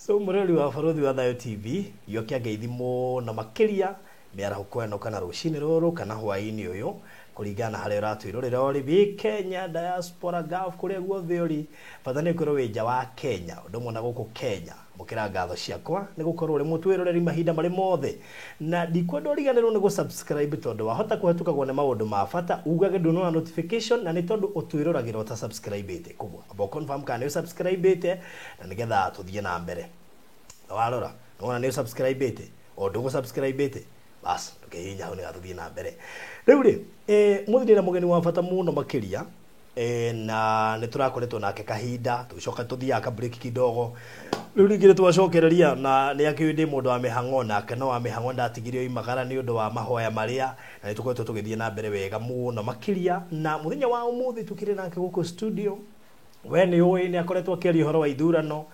So mũrori wa Barũthi wa Thayũ TV, yokia ngeithi mũno makĩria mĩarahũko ĩno kana rũcinĩ rũrũ kana hwaĩ-inĩ ũyũ, kũringana na harĩa ũratwĩrorera ũrĩ, wĩ Kenya, diaspora, Gulf, kũrĩa guothe ũrĩ, bata nĩ ũkorwo wĩ nja wa Kenya, ũndũ ũmwe na gũkũ Kenya. Mũkĩra ngatho ciakwa nĩ gũkorwo ũrĩ mũtwĩroreri mahinda marĩ mothe, na ndikwenda ũriganĩrwo nĩ gũ-subscribe, tondũ wahota kũhetũkagwo nĩ maũndũ ma bata ugage ndũnona notification, na nĩ tondũ ũtwĩroragĩra ũta-subscribe-ĩte. Koguo amba confirm kana nĩ ũsubscribe-ĩte, na nĩgetha tũthiĩ na mbere. Na warora nĩwona nĩ ũsubscribe-ĩte o ndũgũ-subscribe-ĩte, bas ndũkehihinya hau nĩgetha tũthiĩ na mbere. Rĩu rĩ, mũthĩ ndĩna mũgeni wa bata mũno makĩria, na nĩ tũrakoretwo nake kahinda, tũgĩcoka tũthiaga ka break kidogo, rĩu rĩngĩ nĩ twacokereria, na nĩ akĩũĩ ndĩ mũndũ wa mĩhang'o, nake no wa mĩhang'o, ndatigire oimagara nĩ ũndũ wa mahoya marĩa, na nĩ tũkoretwo tũgĩthiĩ na mbere wega mũno makĩria. Na mũthenya wa ũmũthĩ tũkĩrĩ nake gũkũ studio. We nĩ ũĩ nĩ akoretwo akĩaria ũhoro wa ithurano,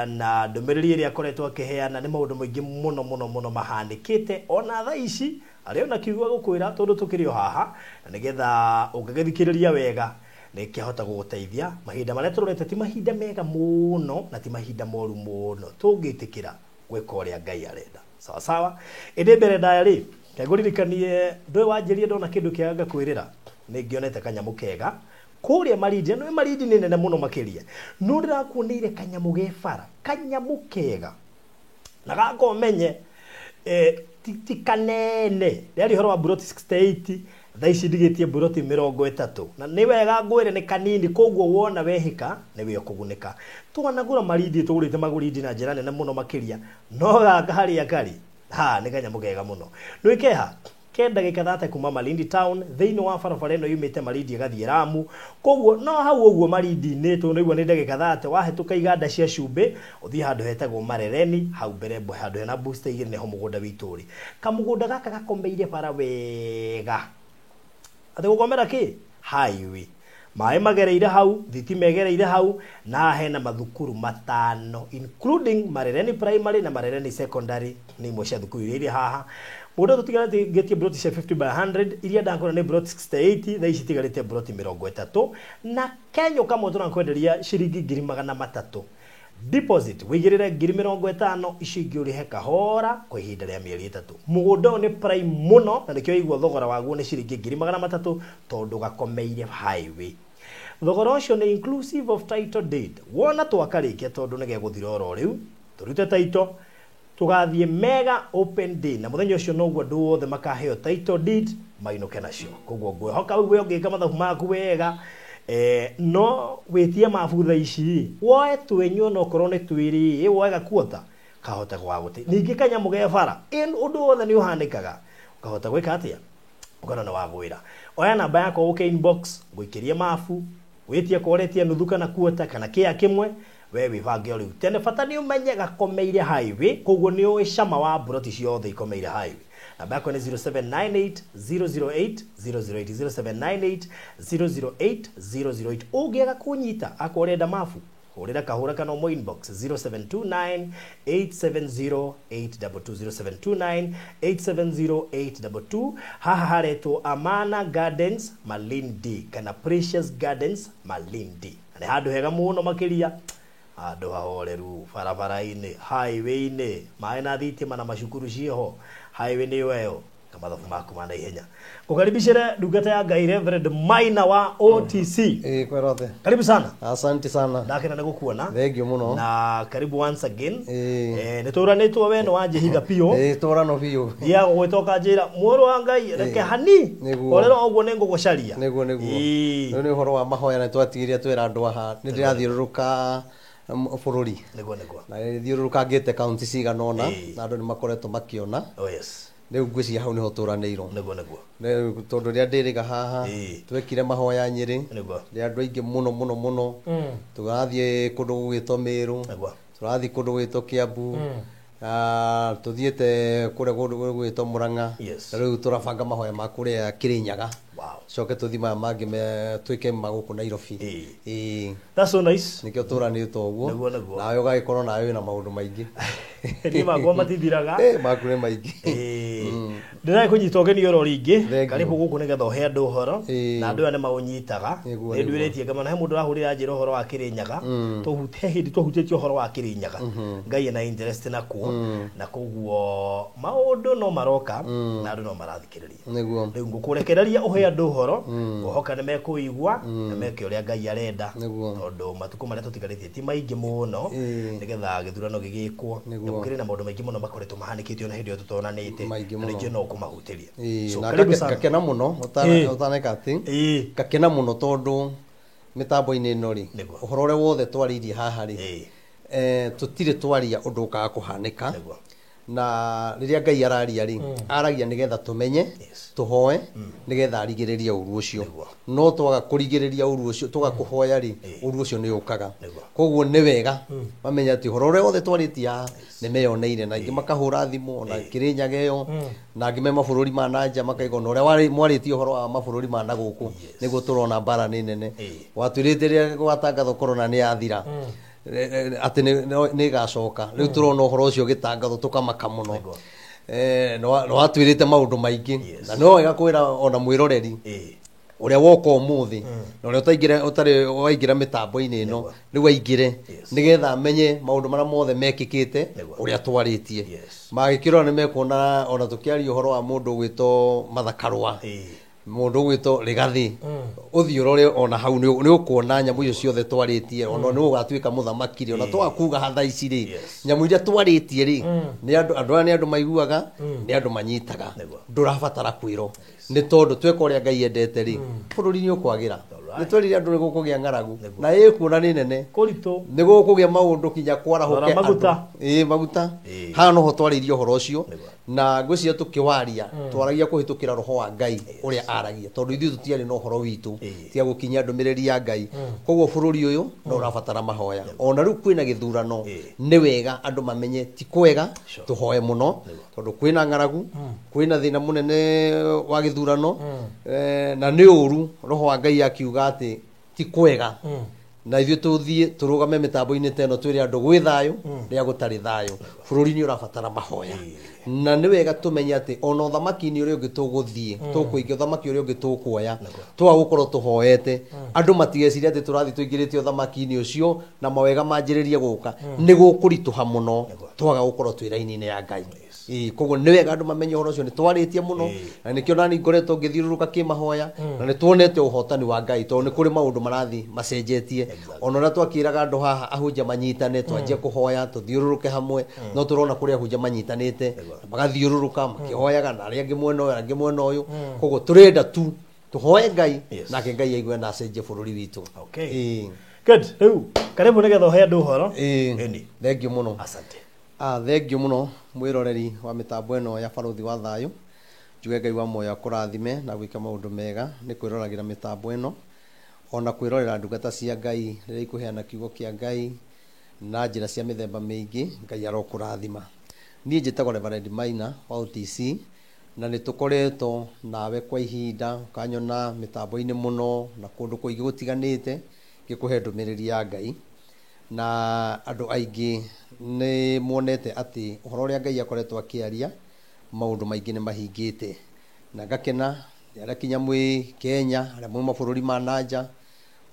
na ndũmĩrĩri ĩrĩa akoretwo akĩheana nĩ maũndũ maingĩ mũno mũno mũno mahanĩkĩte ona thaa ici, arĩ ona kiugo gũkwĩra tondũ tũkĩrĩ o haha, na nĩgetha ũngĩgĩthikĩrĩria wega nĩ kĩahota gũgũteithia. Mahinda marĩa tũrorete ti mahinda mega mũno na ti mahinda moru mũno, tũngĩtĩkĩra gwĩka ũrĩa Ngai arenda. Sawa sawa. Ĩndĩ mbere ndaya rĩ, ngũririkanie ndũĩ wanjĩrie ndona kĩndũ kĩega ngakwĩrĩra, nĩ ngĩonete kanyamũ kega kũrĩa Malindi. Na nĩũĩ Malindi nĩ nene mũno makĩria, no ndĩrakuoneire kanyamũ ge bara, kanyamũ kega na gaka ũmenye, ti kanene. Rĩarĩ ũhoro wa buroti 68, thaa ici ndigĩtie buroti 30, na nĩ wega ngwĩre nĩ kanini, koguo wona wehĩka nĩwe ũkũgunĩka. Twanagũra Malindi, tũgũrĩte magũrindi na njĩra nene mũno makĩria, no gaka harĩa karĩ ha nĩ kanyamũ kega mũno. Nĩũĩ keha ke ndagĩka 30 kuma Malindi town, thĩinĩ wa barabara ĩno yumĩte Malindi ĩgathiĩ Lamu, koguo no hau ũguo Malindi-inĩ tũnaigua nĩ ndagĩka 30, wahĩtũka iganda cia cumbĩ ũthiĩ handũ hetagwo Marereni, hau mbere handũ hena booster igĩrĩ nĩho mũgũnda witũ ũrĩ. Kamũgũnda gaka gakomeire bara wega, atĩ gũkomera kĩ highway, maĩ magereire hau, thitima ĩgereire hau, na haha hena mathukuru 5 including Marereni Primary na Marereni Secondary, nĩ imwe cia thukuru iria irĩ haha. Mũgũnda tũtigarĩtie broti cia 50 by 100, iria ndakora nĩ broti 68, thaa ici itigarĩte broti 30, na kenyũ kamwe tũrakwenderia ciringi 300,000. Deposit wĩigĩrĩre 50,000, icio ingĩ ũrĩhe kahora kwa ihinda rĩa mĩeri 3. Mũgũnda ũyũ nĩ prime mũno, na nĩkĩo igua thogora waguo nĩ ciringi 300,000, tondũ gakomeire highway. Thogora ũcio nĩ inclusive of title deed. Wona twakarĩkia, tondũ nĩ gegũthira oro rĩu, tũrute title, tũgathiĩ mega open day, na mũthenya ũcio noguo andũ othe makaheo title deed mainũke nacio. Koguo ngwĩhoka we ũngĩka mathabu maku wega, no wĩtie mabu thaa ici, woe twenyũ onokorwo nĩ twĩrĩ, woe gakuota kahota gwagũte. Ningĩ kanyamũ ge bara, ũndũ wothe nĩ ũhanĩkaga, ũkahota gwĩka atĩa, ũkona nĩ wagwĩra. Oya namba yakwa ũke inbox, ngũikĩrie mabu, wĩtie koretie nuthu kana kuota kana kĩa kĩmwe, we wĩbange o rĩu tene. Bata nĩ ũmenye gakomeire highway, koguo nĩ ũĩ cama wa broti ciothe ikomeire highway. Namba yakwa nĩ 0798 008 008, 0798 008 008. Ũngĩaga kũnyita akorwo ũrenda mabu, hũrĩra kahũra kana ũmũ inbox 0729 870 822, 0729 870 822. Haha haretwo Amana Gardens Malindi kana Precious Gardens Malindi, na nĩ handũ hega mũno makĩria, handũ hahoreru, barabara-inĩ, highway-inĩ, maĩ na thitima na macukuru ciĩho, highway nĩyo ĩyo. Kamathabu maku ma naihenya. Kukaribishire ndungata ya Ngai Reverend Maina wa OTC. Kwerothe. Karibu sana. Asante sana. Ndakena nĩ gũkuona. Thank you mũno. Na karibu once again. Nĩ tũranĩtwo we nĩ wanjĩhitha biũ. Tũrano biũ. Thiaga gũgwĩta ũkanjĩra mũrũ wa Ngai reke hani. Nĩguo. Orero ũguo nĩ ngũgũcaria. Nĩguo, nĩguo. Rĩu nĩ ũhoro wa mahoya na twatigiria twĩra andũ aha. Nĩ ndĩrathiũrũrũka bũrũri. Nĩguo, nĩguo. Na nĩthiũrũrũkangĩte kaunti cigana ũna, Ĩĩ. na andũ nĩ makoretwo makĩona. Oh yes. Rĩu ngwĩciria hau nĩho tũranĩirwo. Nĩguo, nĩguo. Rĩu tondũ rĩrĩa ndĩrĩga haha, Ĩĩ. twekire mahoya Nyĩrĩ. Nĩguo. Rĩa andũ aingĩ mũno mũno mũno. Tũrathiĩ kũndũ gũgwĩtwo Meru. Nĩguo. Tũrathiĩ kũndũ gũgwĩtwo Kiambu. Tũthiĩte kũrĩa kũndũ gũgwĩtwo Murang'a. Yes. Na rĩu tũrabanga mahoya ma kũrĩa Kirinyaga. Wow. Coke tũthiĩ maya mangĩ twĩke ma gũkũ Nairobi. Ĩĩ. Ĩĩ. That's so nice. Nĩkĩo tũranĩtwo ũguo. Nĩguo, nĩguo. Nawe ũgagĩkorwo nawe wĩna maũndũ maingĩ. Niĩ makwa matithiraga. Maku nĩ maingĩ. Ĩĩ. Ndĩraĩ kũnyita ũgeni oro rĩngĩ. Thank you. Karibu gũkũ nĩgetha ũhe andũ ũhoro. Ĩĩ. Na andũ aya nĩ maũnyitaga. Nĩguo, Nĩ nĩguo. nduĩrĩtie ngamana he mũndũ ũrahũrĩra njĩra ũhoro wa Kĩrĩnyaga. Tũhute hĩndĩ tũhutĩtie ũhoro wa Kĩrĩnyaga. Ngai ena interest nakuo. Na koguo maũndũ no maroka na andũ no marathikĩrĩria. Nĩguo. Rĩu ngũkũrekereria ũhe andũ ũhoro, ngũhoka nĩ mekũigua na meke ũrĩa Ngai arenda. Nĩguo. Tondũ matukũ marĩa tũtigarĩtie ti maingĩ mũno Ĩĩ. nĩgetha gĩthurano gĩgĩkwo. Nĩguo. Na gũkĩrĩ na maũndũ maingĩ mũno makoretwo mahanĩkĩte ona hĩndĩ ĩyo tũtonanĩte. Maingĩ Na mũno. ningĩ no ũkũmahutĩria. Ĩĩ, So, na karibu sana. ngakena mũno Ĩĩ. ũtaneka atĩ Ĩĩ. ngakena mũno tondũ mĩtambo-inĩ ĩno rĩ, Nĩguo. ũhoro ũrĩa wothe twarĩirie haha rĩ, Ĩĩ. tũtirĩ twaria ũndũ ũkaga kũhanĩka. Nĩguo. Na rĩrĩa Ngai araria rĩ, aragia nĩgetha tũmenye, Yes. tũhoe, nĩgetha arigĩrĩrie ũru ũcio. Nĩguo. No twaga kũrigĩrĩria ũru ũcio, twaga kũhoya rĩ, Ĩĩ. ũru ũcio nĩ ũkaga. Nĩguo. Koguo nĩ wega mamenye atĩ ũhoro ũrĩa wothe twarĩtie haha nĩ meyoneire, na aingĩ makahũra thimũ ona Kĩrĩnyaga ĩyo, na angĩ me mabũrũri ma na nja makaigua ona ũrĩa mwarĩtie ũhoro wa mabũrũri ma na gũkũ, nĩguo tũrona mbara nĩ nene. Ĩĩ. Watwĩrĩte rĩrĩa gwatangathwo corona nĩ yathira, atĩ nĩ ĩgacoka. Rĩu tũrona ũhoro ũcio ũgĩtangathwo tũkamaka mũno. Nĩguo. Nĩ watwĩrĩte maũndũ maingĩ. Yes. Na no wega kwĩra ona mwĩroreri Ĩĩ. ũrĩa woka ũmũthĩ na ũrĩa ũtaingĩra, ũtarĩ waingĩra mĩtambo-inĩ ĩno, Nĩguo. rĩu aingĩre Yes. nĩgetha amenye maũndũ marĩa mothe mekĩkĩte Nĩguo. ũrĩa twarĩtie. Yes. Magĩkĩrora nĩ mekuona ona tũkĩaria ũhoro wa mũndũ ũgwĩtwo Martha Karũa, Ĩĩ. mũndũ ũgwĩtwo Rigathĩ, ũthiĩ ũrore ona hau nĩ ũkuona nyamũ icio ciothe twarĩtie, ona nĩ ũgatuĩka mũthamaki rĩ, ona twaga kuga thaa ici rĩ, Yes. nyamũ iria twarĩtie rĩ, nĩ andũ, andũ aya nĩ andũ maiguaga, nĩ andũ manyitaga. Nĩguo. Ndũrabatara kwĩrwo nĩ tondũ tweka ũrĩa Ngai endete rĩ, bũrũri nĩ ũkwagĩra. Alright. Nĩ twerire andũ nĩ gũkũgĩa ng'aragu, na ĩkuona nĩ nene. Kũritũ. Nĩ gũkũgĩa maũndũ kinya kwarahũke Rora maguta. andũ. Ĩĩ, maguta. Ĩĩ. Haha noho twarĩirie ũhoro ũcio. Nĩguo. Na ngwĩciria tũkĩwaria, twaragia kũhĩtũkĩra roho wa Ngai ũrĩa aragia, tondũ ithuĩ tũtiarĩ na ũhoro witũ Ĩĩ. tiga gũkinyia ndũmĩrĩri ya Ngai. Koguo bũrũri ũyũ no ũrabatara mahoya. Ona rĩu kwĩna gĩthurano, Ĩĩ. nĩ wega andũ mamenye ti kwega, Sure. tũhoe mũno tondũ kwĩna ng'aragu, kwĩna thĩna mũnene wa gĩthurano, na nĩ ũru roho wa Ngai akiuga atĩ ti kwega. Na ithuĩ tũthiĩ tũrũgame mĩtambo-inĩ ta ĩno twĩre andũ gwĩ thayũ rĩrĩa gũtarĩ thayũ. Bũrũri nĩ ũrabatara mahoya. Na nĩ wega tũmenye atĩ ona ũthamaki-inĩ ũrĩa ũngĩ tũgũthiĩ, tũkũingĩ ũthamaki ũrĩa ũngĩ tũkuoya, twaga gũkorwo tũhoete, andũ matigecirie atĩ tũrathiĩ tũingĩrĩte ũthamaki-inĩ ũcio na mawega manjĩrĩrie gũka. Nĩ gũkũritũha mũno twaga gũkorwo twĩ raini-inĩ ya Ngai. Ĩĩ, koguo nĩ wega andũ mamenye ũhoro ũcio, nĩ twarĩtie mũno, na nĩkĩo nani ngoretwo ngĩthiũrũrũka kĩmahoya, na nĩ tuonete ũhotani wa Ngai tondũ nĩ kũrĩ maũndũ marathiĩ macenjetie. Ona ũrĩa twakĩraga andũ haha ahunjia manyitane, twanjie kũhoya, tũthiũrũrũke hamwe, no tũrona kũrĩ ahunjia manyitanĩte, magathiũrũrũka makĩhoyaga, na arĩa angĩ mwena ũyũ, arĩa angĩ mwena ũyũ. Koguo tũrenda tu tũhoe Ngai, Yes. nake Ngai aigue na acenjie bũrũri witũ. Okay. Ĩĩ. Good. Rĩu karibu nĩgetha ũhe andũ ũhoro. Ĩĩ. Ĩni. Thengiũ mũno. Asante. Thengiũ mũno mwĩroreri wa mĩtambo ĩno ya Barũthi wa Thayũ. Njuge Ngai wa muoyo akũrathime na gwĩka maũndũ mega nĩ kwĩroragĩra mĩtambo ĩno, ona kwĩrorera ndungata cia Ngai rĩrĩa ikũheana kiugo kĩa Ngai na njĩra cia mĩthemba mĩingĩ. Ngai arokũrathima. Niĩ njĩtagwo Reverend Maina wa OTC, na nĩ tũkoretwo nawe kwa ihinda, ũkanyona mĩtambo-inĩ mũno na kũndũ kũingĩ gũtiganĩte ngĩkũhe ndũmĩrĩri ya Ngai. Na andũ aingĩ nĩ monete atĩ ũhoro ũrĩa Ngai akoretwo akĩaria maũndũ maingĩ nĩ mahingĩte. Na ngakena nĩ arĩa kinya mwĩ Kenya, arĩa mwĩ mabũrũri ma na nja,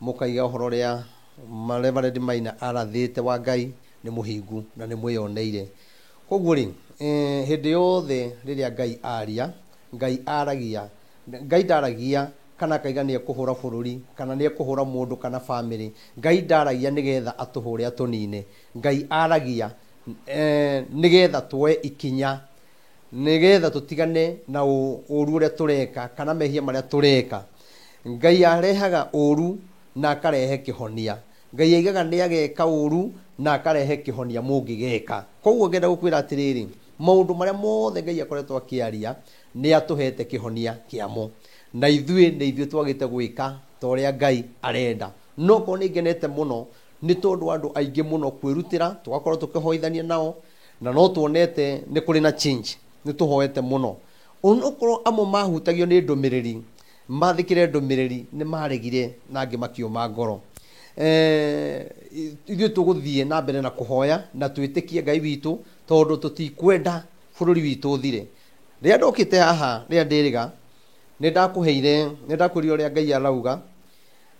mũkaiga ũhoro ũrĩa Reverend Maina arathĩte wa Ngai nĩ mũhingu na nĩ mwĩyoneire. Koguo rĩ, hĩndĩ yothe rĩrĩa Ngai aria, Ngai aragia, Ngai ndaragia kana akaiga nĩ ekũhũra bũrũri, kana nĩ ekũhũra mũndũ kana bamĩrĩ. Ngai ndaragia nĩgetha atũhũre atũnine. Ngai aragia nĩgetha tuoe ikinya, nĩgetha tũtigane na ũru ũrĩa tũreka kana mehia marĩa tũreka. Ngai arehaga ũru na akarehe kĩhonia. Ngai aigaga nĩ ageka ũru na akarehe kĩhonia mũngĩgeka. Koguo ngenda gũkwĩra atĩrĩrĩ, maũndũ marĩa mothe Ngai akoretwo akĩaria nĩ atũhete kĩhonia kĩamo, na ithuĩ nĩ ithuĩ twagĩte gwĩka ta ũrĩa Ngai arenda. No korwo nĩ ngenete mũno nĩ tondũ andũ aingĩ mũno kwĩrutĩra, tũgakorwo tũkĩhoithania nao, na no tuonete nĩ kũrĩ na change, nĩ tũhoete mũno. Onokorwo amwe mahutagio nĩ ndũmĩrĩri, mathĩkĩre ndũmĩrĩri, nĩ maregire na angĩ makiũma ngoro. Ithuĩ tũgũthiĩ na mbere na kũhoya na twĩtĩkie Ngai witũ, tondũ tũtikwenda bũrũri witũ ũthire. Rĩrĩa ndokĩte haha rĩrĩa ndĩrĩga, nĩ ndakũheire, nĩ ndakwĩrire ũrĩa Ngai arauga,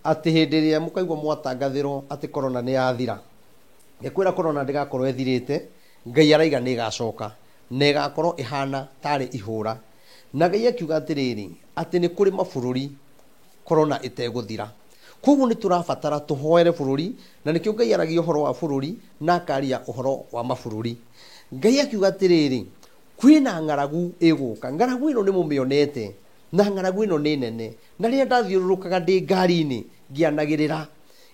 atĩ hĩndĩ ĩrĩa mũkaigua mwatangathĩrwo atĩ korona nĩ yathira. Ngĩkwĩra korona ndĩgakorwo ĩthirĩte, Ngai araiga nĩ ĩgacoka, na ĩgakorwo ĩhana tarĩ ihũra. Na Ngai akiuga atĩrĩrĩ, atĩ nĩ kũrĩ mabũrũri korona ĩtegũthira. Koguo nĩ tũrabatara tũhoere bũrũri, na nĩkĩo Ngai aragia ũhoro wa bũrũri na akaria ũhoro wa mabũrũri. Ngai akiuga atĩrĩrĩ, kwĩna ng'aragu ĩgũka. Ng'aragu ĩno nĩ mũmĩonete, na ng'aragu ĩno nĩ nene. Na rĩrĩa ndathiũrũrũkaga ndĩ ngari-inĩ ngĩanagĩrĩra,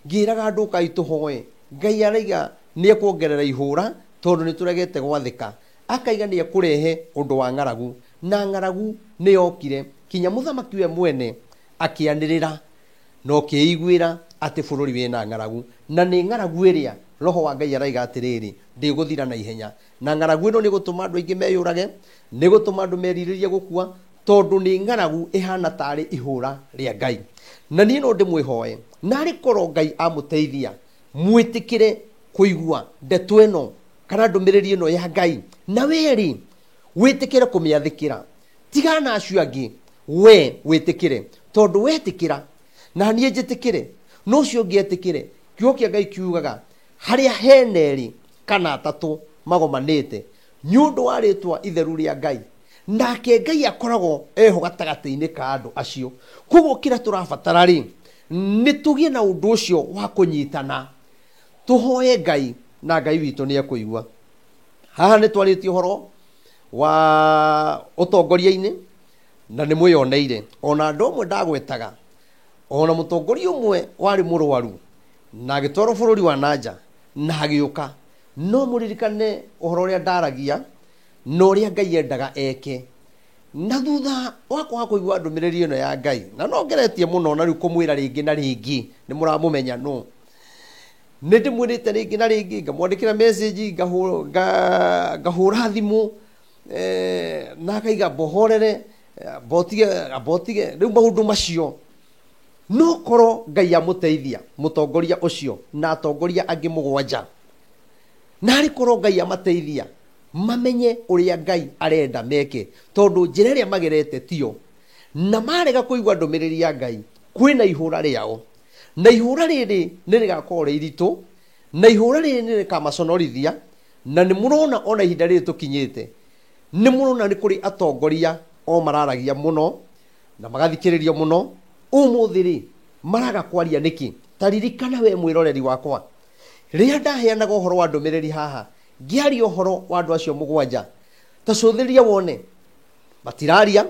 ngĩraga andũ ũkai tũhoe, Ngai araiga nĩ ekuongerera ihũra tondũ nĩ tũregete gwathĩka. Akaiga nĩ ekũrehe ũndũ wa ng'aragu, na ng'aragu nĩ yokire kinya mũthamaki we mwene akĩanĩrĩra na ũkĩiguĩra atĩ bũrũri wĩna ng'aragu. Na nĩ ng'aragu ĩrĩa roho wa Ngai araiga atĩrĩrĩ, ndĩgũthira na ihenya. Na ng'aragu ĩno nĩ gũtũma andũ aingĩ meyũrage, nĩ gũtũma andũ merirĩrie gũkua, tondũ nĩ ng'aragu ĩhana tarĩ ihũra rĩa Ngai. Na niĩ no ndĩmwĩhoe, narĩ korwo Ngai amũteithia mwĩtĩkĩre kũigua ndeto ĩno kana ndũmĩrĩri ĩno ya Ngai, na we-rĩ wĩtĩkĩre kũmĩathĩkĩra. Tigana na acio angĩ, we wĩtĩkĩre, tondũ wetĩkĩra na niĩ njĩtĩkĩre, na ũcio ũngĩ etĩkĩre. Kiugo kĩa Ngai kiugaga harĩa hena erĩ kana atatũ magomanĩte nĩ ũndũ wa rĩtwa itheru rĩa Ngai, nake Ngai akoragwo eho gatagatĩ-inĩ ka andũ acio. Koguo kĩrĩa tũrabatara rĩ, nĩ tũgĩe na ũndũ ũcio wa kũnyitana, tũhoe Ngai na Ngai witũ nĩ ekũigua. Haha nĩ twarĩtie ũhoro wa ũtongoria-inĩ na nĩ mwĩyoneire. Ona andũ amwe ndagwetaga, ona mũtongoria ũmwe warĩ mũrwaru na agĩtwarwo bũrũri wa nanja na agĩũka. No mũririkane ũhoro ũrĩa ndaragia na ũrĩa Ngai endaga eke. Na thutha wa kwaga kũigua ndũmĩrĩri ĩno ya Ngai, na no ngeretie mũno na rĩu kũmwĩra rĩngĩ na rĩngĩ, nĩ mũramũmenya no. Nĩ ndĩmwĩrĩte rĩngĩ na rĩngĩ, ngamwandĩkĩra message, ngahũra thimũ, na akaiga mbohorere, mbotige, mbotige. Rĩu maũndũ macio no korwo Ngai amũteithia mũtongoria ũcio na atongoria angĩ mũgwanja, na arĩ korwo Ngai amateithia mamenye ũrĩa Ngai arenda meke, tondũ njĩra ĩrĩa magerete tiyo, na marega kũigua ndũmĩrĩri ya Ngai, kwĩna ihũra rĩao, na ihũra rĩrĩ nĩ rĩgakorwo rĩ iritũ, na ihũra rĩrĩ nĩ rĩkamaconorithia. Na nĩ mũrona ona ihinda rĩrĩ tũkinyĩte, nĩ mũrona nĩ kũrĩ atongoria o mararagia mũno na magathikĩrĩrio mũno. Ũmũthĩ rĩ maraga kwaria nĩkĩ? Ta ririkana we mwĩroreri wakwa, rĩrĩa ndaheanaga ũhoro wa ndũmĩrĩri haha, ngĩaria ũhoro wa andũ acio mũgwanja, ta cũthĩrĩria wone matiraria,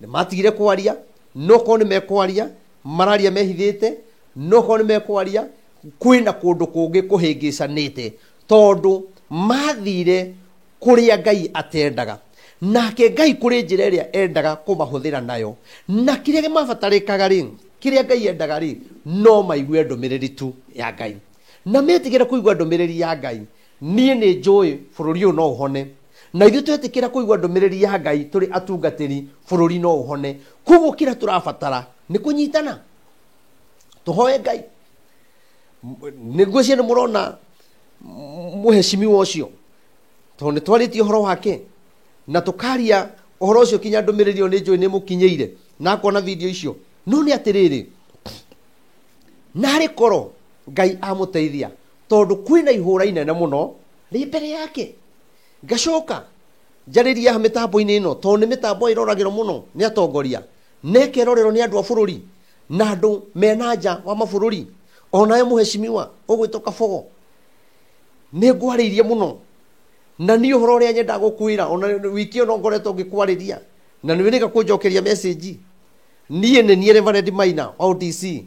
nĩ matigire kwaria. No korwo nĩ mekwaria, mararia mehithĩte. No korwo nĩ mekwaria, kwĩna kũndũ kũngĩ kũhĩngĩcanĩte, tondũ mathire kũrĩa Ngai atendaga. Nake Ngai kũrĩ njĩra ĩrĩa endaga kũmahũthĩra nayo, na kĩrĩa mabatarĩkaga rĩ, kĩrĩa Ngai endaga rĩ, no maigue ndũmĩrĩri tu ya Ngai. Na metigĩra kũigua ndũmĩrĩri ya Ngai, niĩ nĩ njũĩ bũrũri ũyũ no ũhone. Na ithuĩ twetĩkĩra kũigua ndũmĩrĩri ya Ngai tũrĩ atungatĩri, bũrũri no ũhone. Koguo kĩrĩa tũrabatara nĩ kũnyitana, tũhoe Ngai. Nĩguo ciĩ nĩ mũrona mũhecimiwa ũcio, tondũ nĩ twarĩtie ũhoro wake na tũkaria ũhoro ũcio kinya ndũmĩrĩri ĩyo nĩ njũĩ nĩ mũkinyĩire na akona video icio. No nĩ atĩrĩrĩ, narĩ korwo Ngai amũteithia, tondũ kwĩna ihũra inene mũno rĩ mbere yake. Ngacoka njarĩrie haha mĩtambo-inĩ ĩno, tondũ nĩ mĩtambo ĩroragĩrwo mũno nĩ atongoria, na ĩkerorerwo nĩ andũ a bũrũri na andũ mena nja wa mabũrũri. Onawe mũhecimiwa ũgwĩtwo Kabogo, nĩ ngwarĩirie mũno, na niĩ ũhoro ũrĩa nyendaga gũkwĩra ona wiki ĩyo no ngoretwo ngĩkwarĩria, na nĩ wĩrĩga kũnjokeria message. Niĩ nĩ niĩ Reverend Maina wa ODC,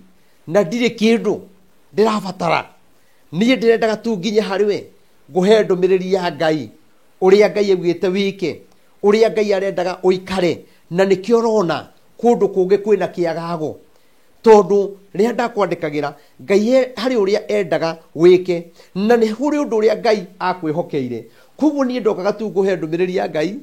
na ndirĩ kĩndũ ndĩrabatara. Niĩ ndĩrendaga tu nginye harĩ we ngũhe ndũmĩrĩri ya Ngai, ũrĩa Ngai augĩte wĩke, ũrĩa Ngai arendaga ũikare. Na nĩkĩo ũrona kũndũ kũngĩ kwĩna kĩagago, tondũ rĩrĩa ndakwandĩkagĩra Ngai harĩ ũrĩa endaga wĩke, na nĩ kũrĩ ũndũ ũrĩa Ngai akwĩhokeire. Koguo niĩ ndokaga tu ngũhe ndũmĩrĩri ya Ngai,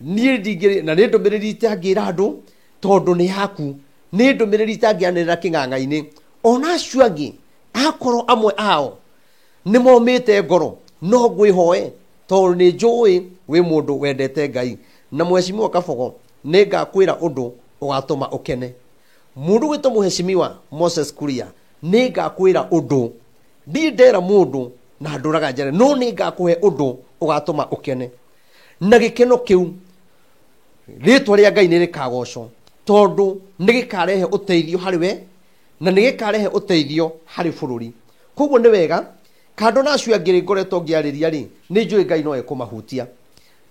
niĩ ndingĩ, na nĩ ndũmĩrĩri itangĩra andũ tondũ nĩ yaku, nĩ ndũmĩrĩri itangĩanĩrĩra kĩng'ang'a-inĩ. Ona acio angĩ akorwo amwe ao nĩ momĩte ngoro, no ngwĩhoe tondũ nĩ njũĩ wĩ mũndũ wendete Ngai. Na mheshimiwa Kabogo, nĩ ngakwĩra ũndũ ũgatũma ũkene. Mũndũ gwĩtwo mheshimiwa Moses Kuria, nĩ ngakwĩra ũndũ, ndirĩ ndera mũndũ na ndũraga njere, no nĩ ngakũhe ũndũ ũgatũma ũkene. Na gĩkeno kĩu rĩtwa rĩa Ngai nĩ rĩkagocwo, tondũ nĩ gĩkarehe ũteithio harĩ we na nĩ gĩkarehe ũteithio harĩ bũrũri. Koguo nĩ wega kando na acio angĩ ngoretwo ngĩarĩria rĩ, nĩ njũĩ Ngai no ekũmahutia.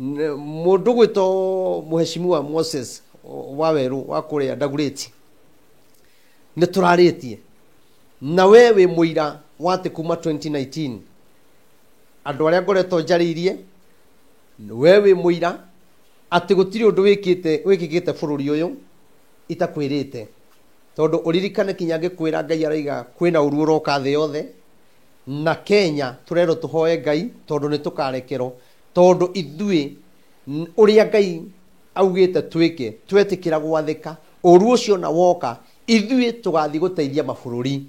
Mũndũ gwĩtwo mheshimiwa Moses Wawerũ wa kũrĩa Dagoretti, nĩ tũrarĩtie na we wĩ mũira wa atĩ kuma 2019 andũ arĩa ngoretwo njarĩirie, we wĩ mũira atĩ gũtirĩ ũndũ wĩkĩkĩte bũrũri ũyũ itakwĩrĩte. Tondũ ũririkane kinya ngĩkwĩra Ngai araiga kwĩna ũru ũroka thĩ yothe, na Kenya tũrerwo tũhoe Ngai tondũ nĩ tũkarekerwo, tondũ ithuĩ ũrĩa Ngai augĩte twĩke twetĩkĩra gwathĩka, ũru ũcio na woka ithuĩ tũgathiĩ gũteithia mabũrũri.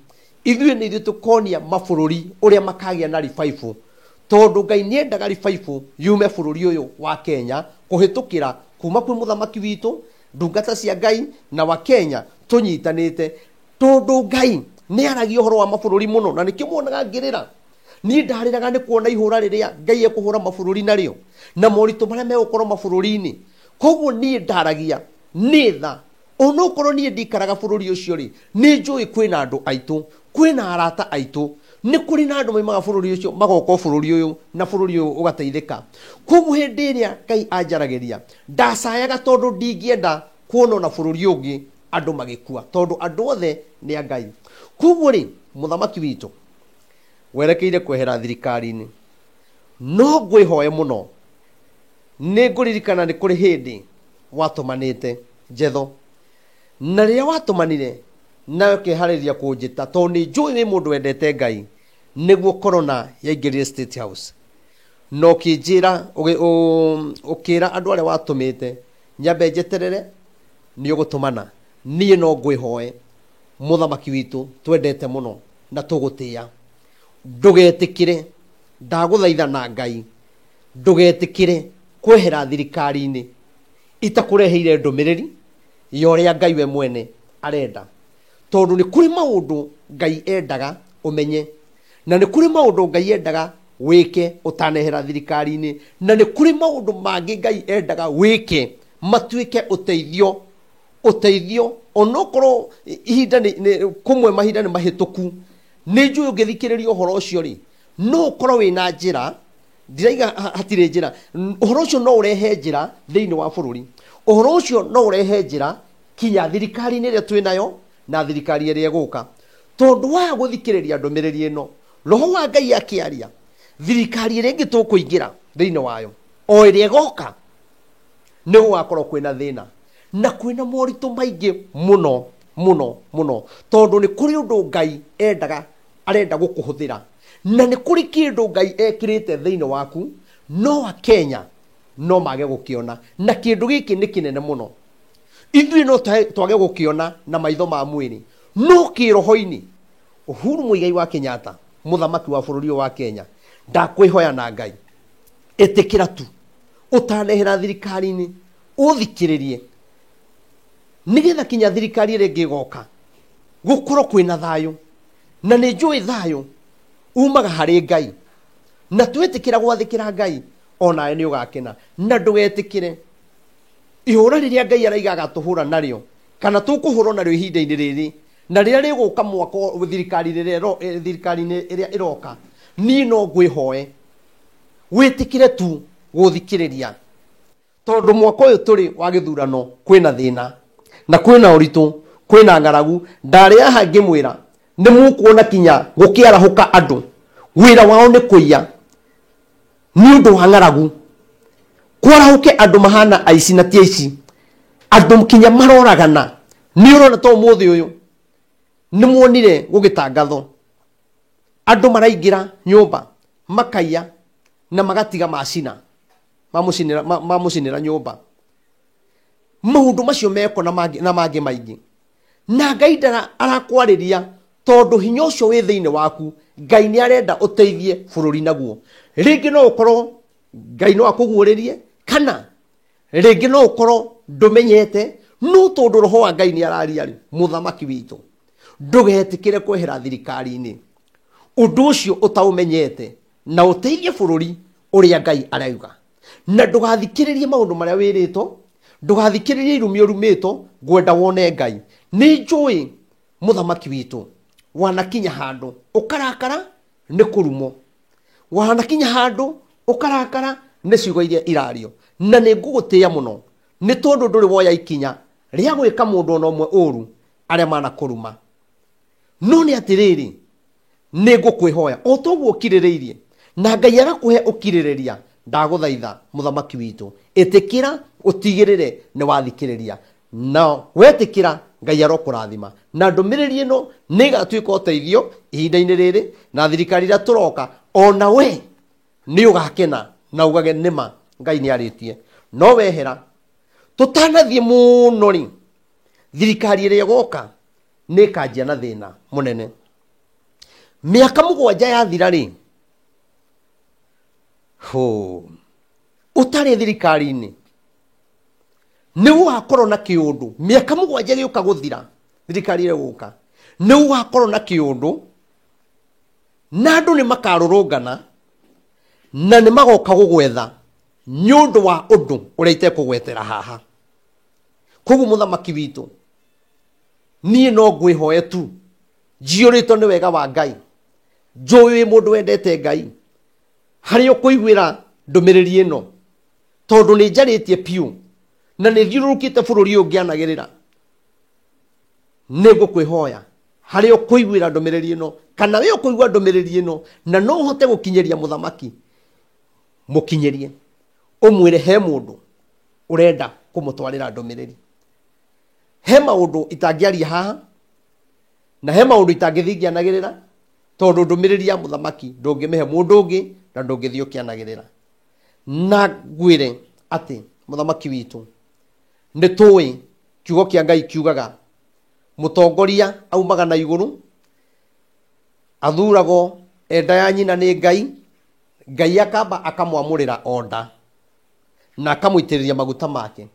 Ithuĩ nĩ ithuĩ tũkonia mabũrũri ũrĩa makagĩa na revival, tondũ Ngai nĩendaga revival yume bũrũri ũyũ wa Kenya kũhĩtũkĩra kuma kwĩ mũthamaki witũ, ndungata cia Ngai na wa Kenya tũnyitanĩte, tondũ Ngai nĩ aragia ũhoro wa mabũrũri mũno, na nĩkĩo muonaga ngĩrĩra. Niĩ ndarĩraga nĩ kuona ihũra rĩrĩa Ngai ekũhũra mabũrũri narĩo na moritũ marĩa megũkorwo mabũrũri-inĩ. Koguo niĩ ndaragia nĩ tha, onokorwo niĩ ndikaraga bũrũri ũcio rĩ, nĩ njũĩ kwĩna andũ aitũ, kwĩna arata aitũ, nĩ kũrĩ na andũ maimaga bũrũri ũcio magoka bũrũri ũyũ na bũrũri ũyũ ũgateithĩka. Koguo hĩndĩ ĩrĩa Ngai anjaragĩria ndacayaga, tondũ ndingĩenda kuona ona bũrũri ũngĩ andũ magĩkua, tondũ andũ othe nĩ a Ngai. Koguo rĩ, mũthamaki witũ werekeire kwehera thirikari-inĩ, no ngwĩhoe mũno, nĩ ngũririkana nĩ kũrĩ hĩndĩ watũmanĩte njetho, na rĩrĩa watũmanire na ũkeharĩria kũnjĩta, tondũ nĩ njũĩ wĩ mũndũ wendete Ngai, nĩguo corona yaingĩrire State House, na ũkĩnjĩra, ũkĩra andũ arĩa watũmĩte nyambe njeterere nĩ ũgũtũmana. Niĩ no ngwĩhoe mũthamaki witũ twendete mũno na tũgũtĩĩa, ndũgetĩkĩre, ndagũthaitha na Ngai, ndũgetĩkĩre kwehera thirikari-inĩ itakũreheire ndũmĩrĩri ya ũrĩa Ngai we mwene arenda, tondũ nĩ kũrĩ maũndũ Ngai endaga ũmenye, na nĩ kũrĩ maũndũ Ngai endaga wĩke ũtanehera thirikari-inĩ, na nĩ kũrĩ maũndũ mangĩ Ngai endaga wĩke matuĩke ũteithio, ũteithio onokorwo ihinda nĩ kũmwe mahinda nĩ mahĩtũku. Nĩ njũĩ ũngĩthikĩrĩria ũhoro ũcio rĩ, no ũkorwo wĩna njĩra, ndiraiga hatirĩ njĩra, ũhoro ũcio no ũrehe njĩra thĩinĩ wa bũrũri, ũhoro ũcio no ũrehe njĩra kinya thirikari-inĩ ĩrĩa twĩ nayo na thirikari ĩrĩa ĩgũka. Tondũ wa gũthikĩrĩria ndũmĩrĩri ĩno, roho wa Ngai akĩaria, thirikari ĩrĩa ĩngĩ tũkũingĩra thĩinĩ wayo o ĩrĩa ĩgoka, nĩ gũgakorwo kwĩna thĩna na kwĩna moritũ maingĩ mũno mũno mũno, tondũ nĩ kũrĩ ũndũ Ngai endaga, arenda gũkũhũthĩra, na nĩ kũrĩ kĩndũ Ngai ekĩrĩte thĩinĩ waku, no Akenya no mage gũkĩona, na kĩndũ gĩkĩ nĩ kĩnene mũno. Ithuĩ no twage gũkĩona na maitho ma mwĩrĩ, no kĩroho-inĩ Uhuru Muigai wa Kenyatta, mũthamaki wa bũrũri ũyũ wa Kenya, ndakwĩhoya na Ngai, ĩtĩkĩra tu ũtanehera thirikari-inĩ, ũthikĩrĩrie nĩgetha kinya thirikari ĩrĩa ĩngĩ ĩgoka gũkorwo kwĩna thayũ. Na nĩ njũĩ thayũ umaga harĩ Ngai, na twetĩkĩra gwathĩkĩra Ngai onawe nĩ ũgakena. Na ndũgetĩkĩre ihũra rĩrĩa Ngai araiga agatũhũra narĩo, kana tũkũhũrwo narĩo ihinda-inĩ rĩrĩ na rĩrĩa rĩgũka mwaka thirikari-inĩ ĩrĩa ĩroka. Niĩ no ngwĩhoe wĩtĩkĩre tu gũthikĩrĩria, tondũ mwaka ũyũ tũrĩ wa gĩthurano kwĩna thĩna na kwĩna ũritũ, kwĩna ng'aragu. Ndarĩ haha ngĩmwĩra nĩ mũkuona kinya gũkĩarahũka andũ wĩra wao nĩ kũiya nĩ ũndũ wa ng'aragu, kwarahũke andũ mahana aici na ti aici, andũ kinya maroragana. Nĩ ũrona ta ũmũthĩ ũyũ nĩ muonire gũgĩtangathwo andũ maraingĩra nyũmba makaiya na magatiga macina mamũcinĩra nyũmba. Maũndũ macio meko na mangĩ maingĩ, na Ngai ndara arakwarĩria tondũ hinya ũcio wĩ thĩinĩ waku Ngai nĩ arenda ũteithie bũrũri naguo. Rĩngĩ no ũkorwo Ngai no akũguũrĩrie, kana Rĩngĩ no ũkorwo ndũmenyete, no tondũ roho wa Ngai nĩ araria rĩ, mũthamaki witũ, ndũgetĩkĩre kwehera thirikari-inĩ. Ũndũ ũcio ũtaũmenyete na ũteithie bũrũri ũrĩa Ngai arauga. Na ndũgathikĩrĩrie maũndũ marĩa wĩrĩtwo, ndũgathikĩrĩrie irumi ũrumĩtwo, ngwenda wone Ngai. Nĩ njũĩ mũthamaki witũ, wanakinya handũ ũkarakara nĩ kũrumwo, wanakinya handũ ũkarakara nĩ ciugo iria irario. Na nĩ ngũgũtĩĩa mũno nĩ tondũ ndũrĩ woya ikinya rĩa gwĩka mũndũ ona ũmwe ũru arĩa manakũruma. No nĩ atĩrĩrĩ, nĩ ngũkwĩhoya o toguo ũkirĩrĩirie na Ngai agakũhe ũkirĩrĩria, ndagũthaitha mũthamaki witũ, ĩtĩkĩra ũtigĩrĩre nĩ wathikĩrĩria, na wetĩkĩra Ngai arokũrathima. Na ndũmĩrĩri ĩno nĩ ĩgatuĩka ũteithio ihinda-inĩ rĩrĩ, na thirikari ĩrĩa tũroka, ona we nĩ ũgakena na ugage nĩma Ngai nĩ arĩtie. No wehera tũtanathiĩ mũno rĩ, thirikari ĩrĩa ĩgoka nĩ ĩkanjia na thĩna mũnene. Mĩaka 7 yathira rĩ, ho ũtarĩ thirikari-inĩ nĩ ũgakorwo na kĩũndũ. Mĩaka 7 ĩgĩũka gũthira, thirikari ĩrĩa ĩgũka nĩ ũgakorwo na kĩũndũ, na andũ nĩ makarũrũngana na nĩ magoka gũgwetha nĩ ũndũ wa ũndũ ũrĩa itekũgwetera haha. Koguo mũthamaki witũ, niĩ no ngwĩhoe tu, njiyũrĩtwo nĩ wega wa Ngai, njũĩ wĩ mũndũ wendete Ngai, harĩa ũkũiguĩra ndũmĩrĩri ĩno, tondũ nĩ njarĩtie piũ na nĩ thiũrũrũkĩte bũrũri ũyũ ngĩanagĩrĩra. Nĩ ngũkwĩhoya harĩa ũkũiguĩra ndũmĩrĩri ĩno, kana we ũkũigua ndũmĩrĩri ĩno na no ũhote gũkinyĩria mũthamaki, mũkinyĩrie, ũmwĩre he mũndũ ũrenda kũmũtwarĩra ndũmĩrĩri. He maũndũ itangĩaria haha, na he maũndũ itangĩthiĩ ngĩanagĩrĩra, tondũ ndũmĩrĩri ya mũthamaki ndũngĩmĩhe mũndũ ũngĩ na ndũngĩthiĩ ũkĩanagĩrĩra. Na ngwĩre atĩ mũthamaki witũ, nĩ tũĩ kiugo kĩa Ngai kiugaga mũtongoria aumaga na igũrũ, athuragwo enda ya nyina nĩ Ngai, Ngai akamba akamwamũrĩra onda na akamũitĩrĩria maguta make.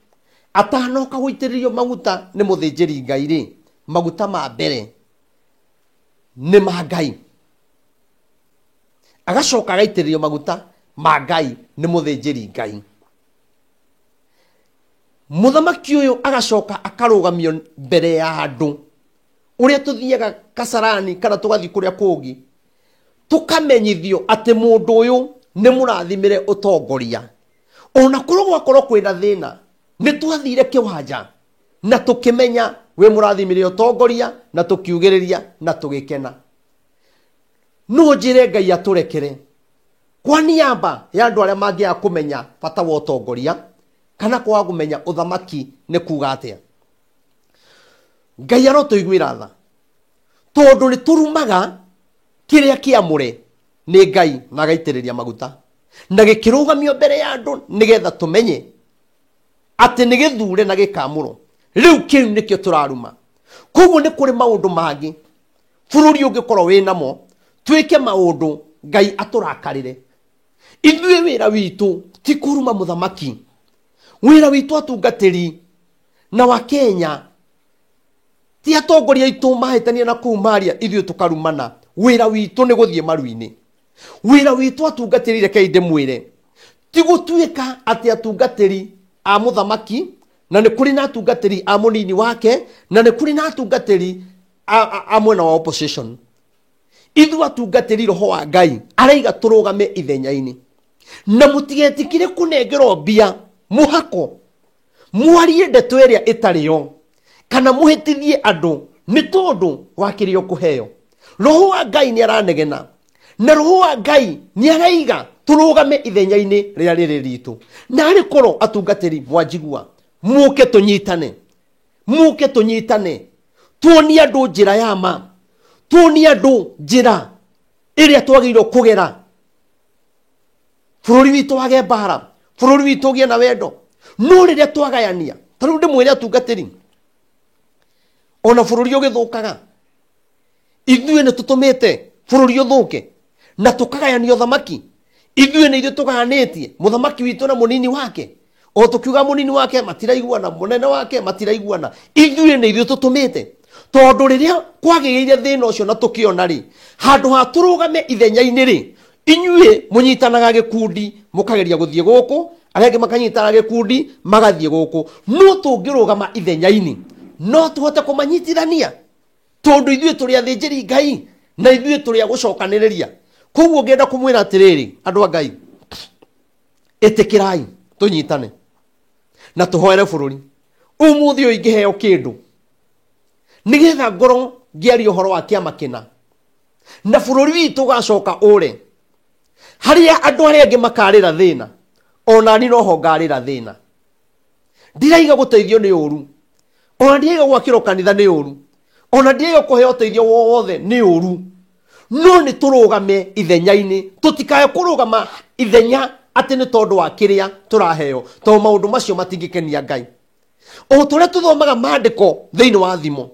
Atanoka gũitĩrĩrio maguta nĩ mũthĩnjĩri Ngai rĩ, maguta ma mbere nĩ ma Ngai, agacoka agaitĩrĩrio maguta ma Ngai nĩ mũthĩnjĩri Ngai. Mũthamaki ũyũ agacoka akarũgamio mbere ya andũ, ũrĩa tũthiaga Kasarani kana tũgathiĩ kũrĩa kũngĩ, tũkamenyithio atĩ mũndũ ũyũ nĩ mũrathimĩre ũtongoria. Ona korwo gwakorwo kwĩna thĩna, nĩ twathire kĩwanja na tũkĩmenya wĩ mũrathimĩre ũtongoria, na tũkiugĩrĩria na tũgĩkena. No njĩre Ngai atũrekere kwa niaba ya andũ arĩa mangĩaga kũmenya bata wa ũtongoria kana kwaga kũmenya ũthamaki nĩ kuga atĩa. Ngai arotũiguĩra tha, tondũ nĩ tũrumaga kĩrĩa kĩamũre nĩ Ngai na agaitĩrĩria maguta na gĩkĩrũgamio mbere ya andũ nĩgetha tũmenye atĩ nĩ gĩthure na gĩkamũrwo. Rĩu kĩu nĩkĩo tũraruma. Koguo nĩ kũrĩ maũndũ mangĩ bũrũri ũngĩkorwo wĩ namo, twĩke maũndũ Ngai atũrakarĩre. Ithuĩ wĩra witũ ti kũruma mũthamaki, wĩra witũ atungatĩri na wa Kenya ti atongoria aitũ mahĩtania na kũu maria, ithuĩ tũkarumana. Wĩra witũ nĩ gũthiĩ maru-inĩ. Wĩra witũ atungatĩri, rekei ndĩmwĩre, ti gũtuĩka atĩ atungatĩri a mũthamaki, na nĩ kũrĩ na atungatĩri a mũnini wake, na nĩ kũrĩ na atungatĩri a mwena wa opposition. Ithuĩ atungatĩri roho wa Ngai araiga tũrũgame ithenya-inĩ, na mũtigetikire kũnengerwo mbia mũhako mwarie ndeto ĩrĩa ĩtarĩ yo, kana mũhĩtithie andũ nĩ tondũ wa kĩrĩa ũkũheo. Roho wa Ngai nĩ aranegena, na roho wa Ngai nĩ araiga tũrũgame ithenya-inĩ rĩrĩa rĩrĩ ritũ. Na arĩ korwo atungatĩri mwanjigua, mũke tũnyitane, mũke tũnyitane, tuonie andũ njĩra ya ma, tuonie andũ njĩra ĩrĩa twagĩrĩirwo kũgera, bũrũri witũ wage mbara, bũrũri witũ ũgĩe na wendo. No rĩrĩa twagayania, ta rĩu ndĩmwĩre atungatĩri, ona bũrũri ũgĩthũkaga, ithuĩ nĩ tũtũmĩte bũrũri ũthũke na tũkagayania ũthamaki. Ithuĩ nĩ ithuĩ tũgayanĩtie mũthamaki witũ na mũnini wake. O tũkiuga mũnini wake matiraiguana, mũnene wake matiraiguana, ithuĩ nĩ ithuĩ tũtũmĩte. Tondũ rĩrĩa kwagĩrĩire thĩna ũcio na tũkĩona rĩ, handũ ha tũrũgame ithenya-inĩ rĩ, inyuĩ mũnyitanaga gĩkundi mũkageria gũthiĩ gũkũ, arĩa angĩ makanyitana gĩkundi magathiĩ gũkũ. No tũngĩrũgama ithenya-inĩ no tũhote kũmanyitithania, tondũ ithuĩ tũrĩ athĩnjĩri Ngai na ithuĩ tũrĩ a gũcokanĩrĩria. Koguo ngĩenda kũmwĩra atĩrĩrĩ, andũ a Ngai, ĩtĩkĩrai tũnyitane na tũhoere bũrũri. Ũmũthĩ ũyũ ingĩheo kĩndũ nĩgetha ngorwo ngĩaria ũhoro wa kĩama kĩna na bũrũri witũ ũgacoka ũre, harĩa andũ arĩa angĩ makarĩra thĩna, ona niĩ noho ngarĩra thĩna. Ndiraiga gũteithio nĩ ũru, ona ndiraiga gwakĩrwo kanitha nĩ ũru, ona ndiraiga kũheo ũteithio wothe nĩ ũru, no nĩ tũrũgame ithenya-inĩ. Tũtikae kũrũgama ithenya atĩ nĩ tondũ wa kĩrĩa tũraheo, tondũ maũndũ macio matingĩkenia Ngai. O ta ũrĩa tũthomaga maandĩko thĩinĩ wa thimo,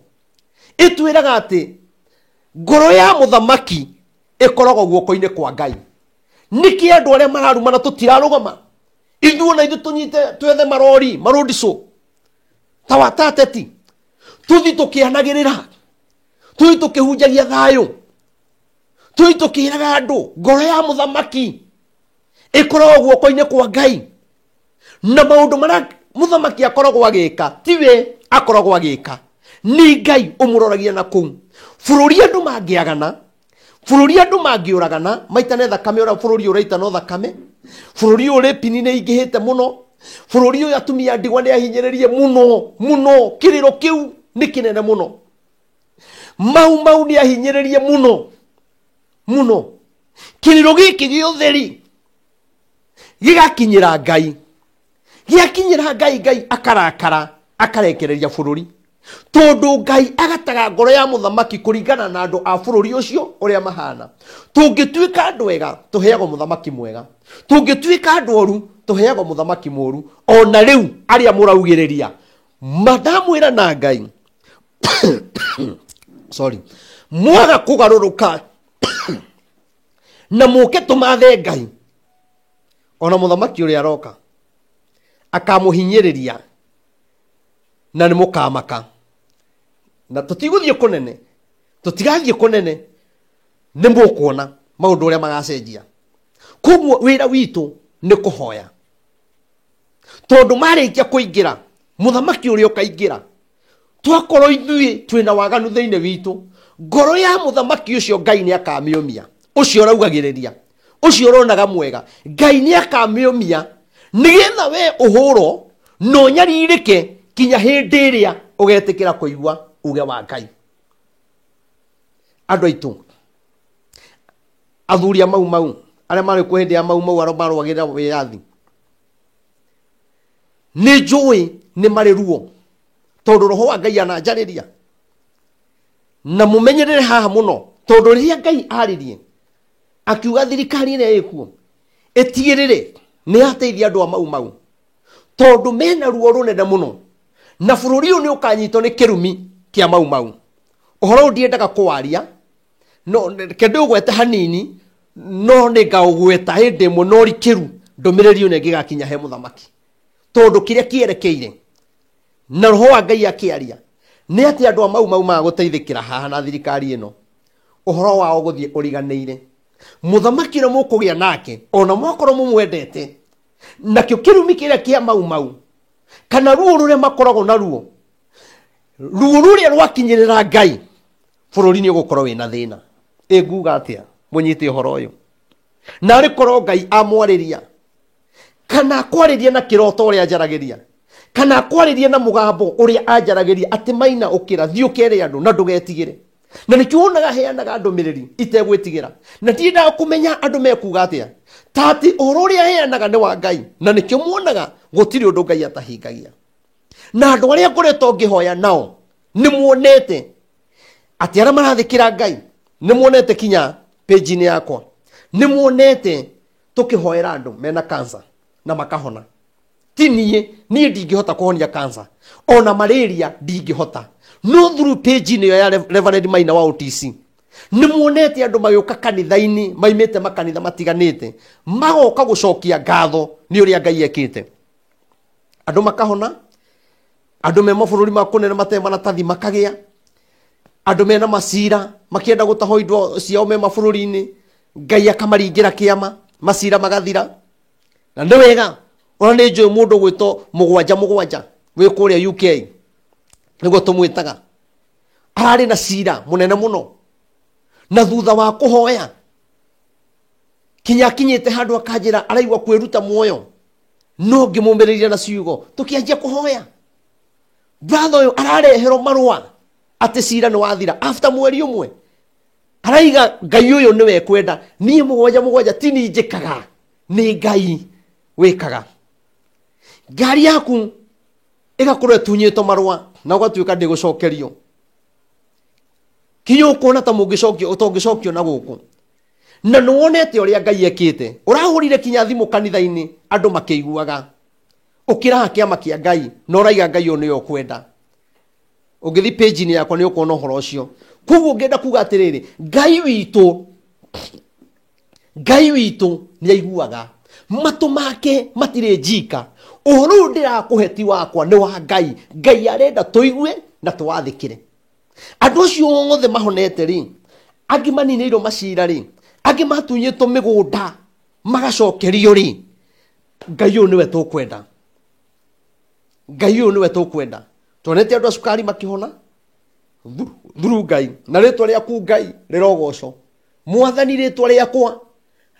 ĩtwĩraga atĩ ngoro ya mũthamaki ĩkoragwo guoko-inĩ kwa Ngai. Nĩkĩ andũ arĩa mararumana tũtirarũgama? Ithuĩ ona ithuĩ tũnyite twethe marori marũndicũ ta watateti, tũthiĩ tũkĩanagĩrĩra, tũthiĩ tũkĩhunjagia thayũ, tũthiĩ tũkĩraga andũ ngoro ya mũthamaki ĩkoragwo guoko-inĩ kwa Ngai. Na maũndũ marĩa mũthamaki akoragwo agĩka tiwe akoragwo agĩka, nĩ Ngai ũmũroragia na kũu. Bũrũri andũ mangĩagana, bũrũri andũ mangĩũragana, maitane thakame, ũrĩa bũrũri ũraita no thakame, bũrũri ũyũ rĩpini nĩ ingĩhĩte mũno, bũrũri ũyũ atumia ndigwa nĩ ahinyĩrĩrie mũno mũno, kĩrĩro kĩu nĩ kĩnene mũno, mau mau nĩ ahinyĩrĩrie mũno mũno. Kĩrĩro gĩkĩ gĩothe rĩ gĩgakinyĩra Ngai, gĩakinyĩra Ngai, Ngai akarakara akarekereria bũrũri, tondũ Ngai agataga ngoro ya mũthamaki kũringana na andũ a bũrũri ũcio ũrĩa mahana. Tũngĩtuĩka andũ ega tũheagwo mũthamaki mwega, tũngĩtuĩka andũ oru tũheagwo mũthamaki mũru. Ona rĩu arĩa mũraugĩrĩria, mandamwĩra na Ngai sorry, mwaga kũgarũrũka na mũke tũmathe Ngai, ona mũthamaki ũrĩa aroka akamũhinyĩrĩria na nĩ mũkamaka. Na tũtigũthiĩ kũnene, tũtigathiĩ kũnene, nĩ mũkuona maũndũ ũrĩa magacenjia. Koguo wĩra witũ nĩ kũhoya, tondũ marĩkia kũingĩra mũthamaki ũrĩa ũkaingĩra, twakorwo ithuĩ twĩna waganu thĩinĩ witũ, ngoro ya mũthamaki ũcio Ngai nĩ akamĩũmia. Ũcio ũraugagĩrĩria, ũcio ũronaga mwega, Ngai nĩ akamĩũmia nĩgetha we ũhũrwo na ũnyarirĩke kinya hĩndĩ ĩrĩa ũgetĩkĩra kũigua uge wa Ngai. Andũ aitũ, athuri a Mau Mau arĩa marĩ kuo hĩndĩ ya Mau Mau, arĩa marũagĩrĩra wĩyathi, nĩ njũĩ nĩ marĩ ruo, tondũ roho wa Ngai ananjarĩria. Na mũmenyerere haha mũno, tondũ rĩrĩa Ngai aririe akiuga thirikari ĩrĩa ĩkuo ĩtigĩrĩre nĩ yateithia andũ a Mau Mau, tondũ mena ruo rũnene mũno, na bũrũri ũyũ nĩ ũkanyitwo nĩ kĩrumi kĩa Mau Mau. Ũhoro ũyũ ndiendaga kũwaria, no reke ndĩũgwete hanini, no nĩ ngaũgweta hĩndĩ ĩmwe na ũrikĩru ndũmĩrĩri ĩno ĩngĩgakinya he mũthamaki, tondũ kĩrĩa kĩerekeire na roho wa Ngai akĩaria nĩ atĩ andũ a Mau Mau magũteithĩkĩra haha na thirikari ĩno, ũhoro wao gũthiĩ ũriganĩire. Mũthamaki ũrĩa mũkũgĩa nake, ona mwakorwo mũmwendete, nakĩo kĩrumi kĩrĩa kĩa Mau Mau kana ruo rũrĩa makoragwo naruo, ruo rũrĩa rwakinyĩrĩra Ngai, bũrũri nĩ ũgũkorwo wĩna thĩna. Ĩ nguga atĩa mũnyite ũhoro ũyũ? Na arĩ korwo Ngai amwarĩria, kana akwarĩria na kĩroto ũrĩa anjaragĩria, kana akwarĩria na mũgambo ũrĩa anjaragĩria atĩ Maina ũkĩra, thiĩ ũkere andũ na ndũgetigĩre. Na nĩkĩo wonaga heanaga ndũmĩrĩri itegwĩtigĩra, na ndiendaga kũmenya andũ mekuga atĩa, ta atĩ ũhoro ũrĩa heanaga nĩ wa Ngai. Na nĩkĩo muonaga gũtirĩ ũndũ Ngai atahingagia. Na andũ arĩa ngoretwo ngĩhoya nao nĩ muonete atĩ arĩa marathĩkĩra Ngai, nĩ muonete kinya page-inĩ yakwa, nĩ muonete tũkĩhoera andũ mena cancer na makahona. Ti niĩ, niĩ ndingĩhota kũhonia cancer, ona malaria ndingĩhota, no through page-inĩ ĩyo ya Reverend Maina wa OTC nĩ muonete andũ magĩũka kanitha-inĩ maimĩte makanitha matiganĩte, magoka gũcokia ngatho nĩ ũrĩa Ngai ekĩte. Andũ makahona, andũ me mabũrũri ma kũnene matarĩ maratathi makagĩa, andũ mena macira makĩenda gũtahwo indo ciao me mabũrũri-inĩ, Ngai akamaringĩra kĩama, macira magathira. Na nĩ wega ona nĩ njũĩ mũndũ ũgwĩtwo mũgwanja mũgwanja wĩ kũrĩa UK, nĩguo tũmwĩtaga, ararĩ na cira mũnene mũno, na thutha wa kũhoya kinya akinyĩte handũ akanjĩra araigua kwĩruta muoyo, no ngĩmũmĩrĩria na ciugo tũkĩanjia kũhoya. Brother ũyũ arareherwo marũa atĩ cira nĩ wathira after mweri ũmwe, araiga Ngai ũyũ nĩwe kwenda, niĩ mũgwanja mũgwanja ti niĩ njĩkaga, nĩ Ngai wĩkaga. Ngari yaku ĩgakorwo ĩtunyĩtwo marũa na ũgatuĩka ndĩgũcokerio, kinya ũkona ta mũngĩcokio ũtongĩcokio na gũkũ, na nĩwonete ũrĩa Ngai ekĩte. Ũrahũrire kinya thimũ kanitha-inĩ andũ makĩiguaga, ũkĩraha kĩama kĩa Ngai na ũraiga Ngai ũyũ nĩwe ũkwenda. Ũngĩthiĩ page-inĩ yakwa nĩ ũkuona ũhoro ũcio. Koguo ngĩenda kuga atĩrĩrĩ, Ngai witũ nĩ aiguaga, matũ make matirĩ njika. Ũhoro ũyũ ndĩrakũhe ti wakwa, nĩ wa Ngai. Ngai arenda tũigue na tũwathĩkĩre. Andũ acio othe mahonete rĩ, angĩ maninĩirwo macira rĩ, angĩ matunyĩtwo mĩgũnda magacokerio rĩ, Ngai ũyũ nĩwe tũkwenda. Ngai ũyũ nĩwe tũkwenda. Tuonete andũ a cukari makĩhona through Ngai, na rĩtwa rĩaku Ngai rĩrogocwo. Mwathani, rĩtwa rĩakwa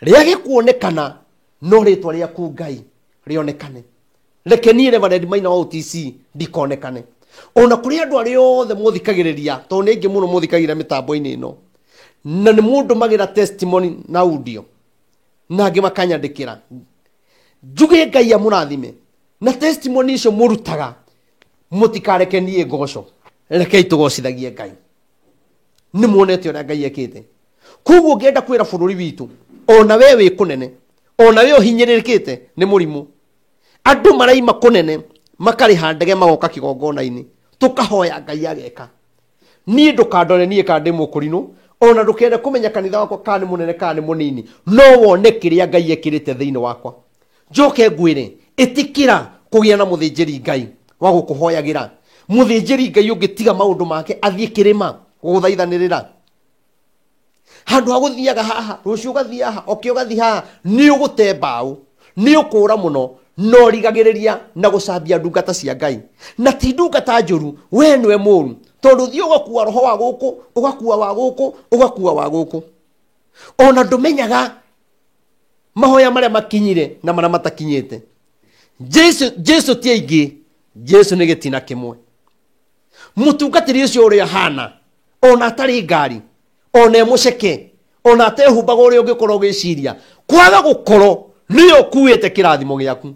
rĩage kuonekana, no rĩtwa rĩaku Ngai rĩonekane. Reke niĩ Reverend Maina wa OTC ndikonekane. Ona kũrĩ andũ arĩa othe mũthikagĩrĩria, tondũ nĩ aingĩ mũno mũthikagĩrĩria mĩtambo-inĩ ĩno, na nĩ mũndũmagĩra testimony na audio, na angĩ makanyandĩkĩra, njuge Ngai amũrathime na testimony icio mũrutaga, mũtikareke niĩ ngoco, rekei tũgocithagie Ngai. Nĩ muonete ũrĩa Ngai ekĩte. Koguo ngĩenda kwĩra bũrũri witũ, ona we wĩ kũnene, ona we ũhinyĩrĩrĩkĩte nĩ mũrimũ, andũ maraima kũnene makarĩha ndege magoka kĩgongona-inĩ, tũkahoya Ngai ageka. Niĩ ndũkandore niĩ kana ndĩ mũkũrinũ, ona ndũkende kũmenya kanitha wakwa kana nĩ mũnene kana nĩ mũnini, no wone kĩrĩa Ngai ekĩrĩte thĩinĩ wakwa. Njoke ngwĩre, ĩtĩkĩra kũgĩa na mũthĩnjĩri Ngai wa gũkũhoyagĩra, mũthĩnjĩri Ngai ũngĩtiga maũndũ make athiĩ kĩrĩma gũgũthaithanĩrĩra. Handũ ha gũthiaga haha, rũciũ ũgathiĩ haha, oke ũgathiĩ haha, nĩ ũgũte mbaũ, nĩ ũkũra mũno, na ũrigagĩrĩria na gũcambia ndungata cia Ngai. Na ti ndungata njũru, we nĩwe mũru, tondũ ũthiĩ ũgakua roho wa gũkũ, ũgakua wa gũkũ, ũgakua wa gũkũ. Ona ndũmenyaga mahoya marĩa makinyire na marĩa matakinyĩte. Jesu ti aingĩ, Jesu nĩ gĩtina kĩmwe. Mũtungatĩri ũcio ũrĩa ahana, ona atarĩ ngari, ona e mũceke, ona atehumbaga ũrĩa ũngĩkorwo ũgĩciria, kwaga gũkorwo nĩyo ũkuĩte kĩrathimo gĩaku,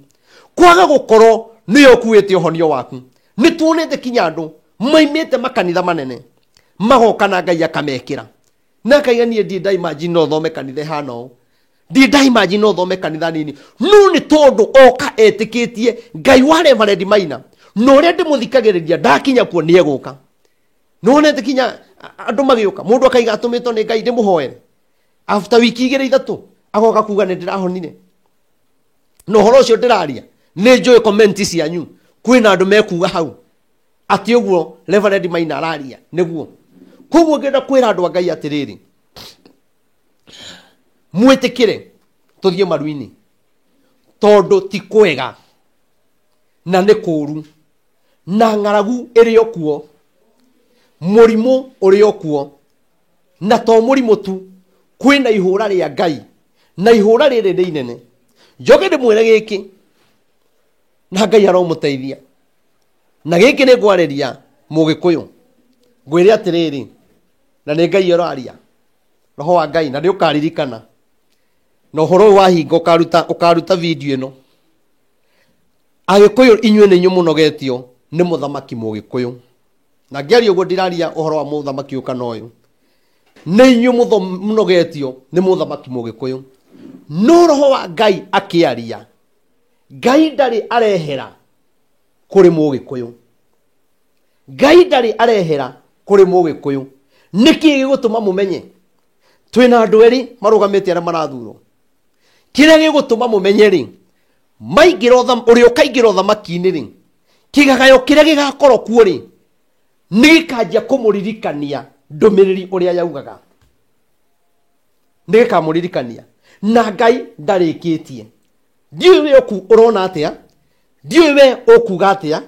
kwaga gũkorwo nĩyo ũkuĩte ũhonio waku. Nĩ tuonete kinya andũ maimĩte makanitha manene magoka na Ngai akamekĩra, na akaiga niĩ ndirĩ ndaimagine no thome kanitha ĩhana ũũ, ndirĩ ndaimagine no thome kanitha nini. No nĩ tondũ oka etĩkĩtie Ngai wa Reverend Maina na ũrĩa ndĩmũthikagĩrĩria, ndakinya kuo nĩ egũka. Nĩwonete kinya andũ magĩũka, mũndũ akaiga atũmĩtwo nĩ Ngai ndĩmũhoere, after wiki igĩrĩ ithatũ agoka kuga nĩ ndĩrahonire. Na ũhoro ũcio ndĩraria nĩ njũĩ comment cianyu, kwĩna andũ mekuga hau atĩ ũguo Reverend Maina araria nĩguo. Koguo ngĩenda kwĩra andũ a Ngai atĩrĩrĩ, mwĩtĩkĩre tũthiĩ maru-inĩ, tondũ ti kwega na nĩ kũũru, na ng'aragu ĩrĩ o kuo, mũrimũ ũrĩ o kuo, na to mũrimũ tu, kwĩna ihũra rĩa Ngai, na ihũra rĩrĩ nĩ inene. Njoke ndĩmwĩre gĩkĩ, na Ngai aromũteithia. Na gĩkĩ nĩ ngwarĩria Mũgĩkũyũ, ngwĩre atĩrĩrĩ, na nĩ Ngai ũraria, roho wa Ngai, na nĩ ũkaririkana na ũhoro ũyũ wahinga, ũkaruta video ĩno. Agĩkũyũ inyuĩ nĩ inyuĩ mũnogetio nĩ mũthamaki Mũgĩkũyũ, na ngĩaria ũguo ndiraria ũhoro wa mũthamaki ũyũ kana ũyũ, nĩ inyuĩ mũnogetio nĩ mũthamaki Mũgĩkũyũ. No roho wa Ngai akĩaria, Ngai ndarĩ arehera kũrĩ Mũgĩkũyũ, Ngai ndarĩ arehera kũrĩ Mũgĩkũyũ. Nĩkĩ gĩgũtũma mũmenye twĩna andũ erĩ marũgamĩte arĩa marathurwo? Kĩrĩa gĩgũtũma mũmenye rĩ, Maingĩra ũrĩa ũkaingĩra ũthamaki-inĩ rĩ, kĩgagayo kĩrĩa gĩgakorwo kuo rĩ, nĩ gĩkanjia kũmũririkania ndũmĩrĩri ũrĩa yaugaga. Nĩ gĩkamũririkania. Na Ngai ndarĩkĩtie. Ndiũĩ we ũrona atĩa, ndiũĩ we ũkuga atĩa,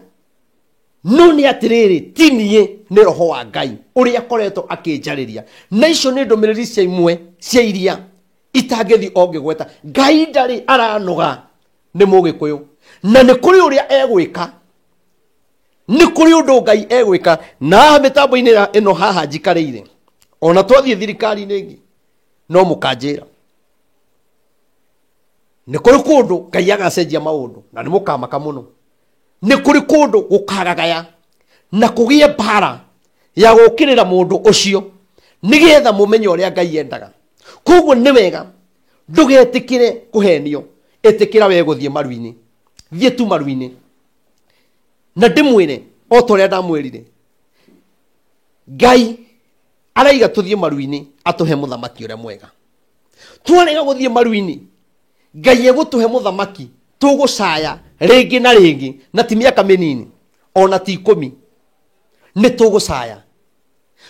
no nĩ atĩrĩrĩ, ti niĩ, nĩ roho wa Ngai ũrĩa akoretwo akĩnjarĩria. Na icio nĩ ndũmĩrĩri cia imwe cia iria itangĩthiĩ o ngĩgweta. Ngai ndarĩ aranoga nĩ Mũgĩkũyũ, na nĩ kũrĩ ũrĩa egwĩka, nĩ kũrĩ ũndũ Ngai egwĩka. Na haha mĩtambo-inĩ ĩno haha njikarĩire, ona twathiĩ thirikari-inĩ ĩngĩ no mũkanjĩra nĩ kũrĩ kũndũ Ngai agacenjia maũndũ na nĩ mũkamaka mũno. Nĩ kũrĩ kũndũ gũkagagaya na kũgĩe mbara ya gũkĩrĩra mũndũ ũcio nĩgetha mũmenye ũrĩa Ngai endaga. Koguo nĩ wega ndũgetĩkĩre kũhenio, ĩtĩkĩra we gũthiĩ maru-inĩ, thiĩ tu maru-inĩ. Na ndĩmwĩre o ta ũrĩa ndamwĩrire, Ngai araiga tũthiĩ maru-inĩ atũhe mũthamaki ũrĩa mwega. Twarega gũthiĩ maru-inĩ, Ngai egũtũhe mũthamaki tũgũcaya rĩngĩ na rĩngĩ, na ti mĩaka mĩnini ona ti 10, nĩ tũgũcaya.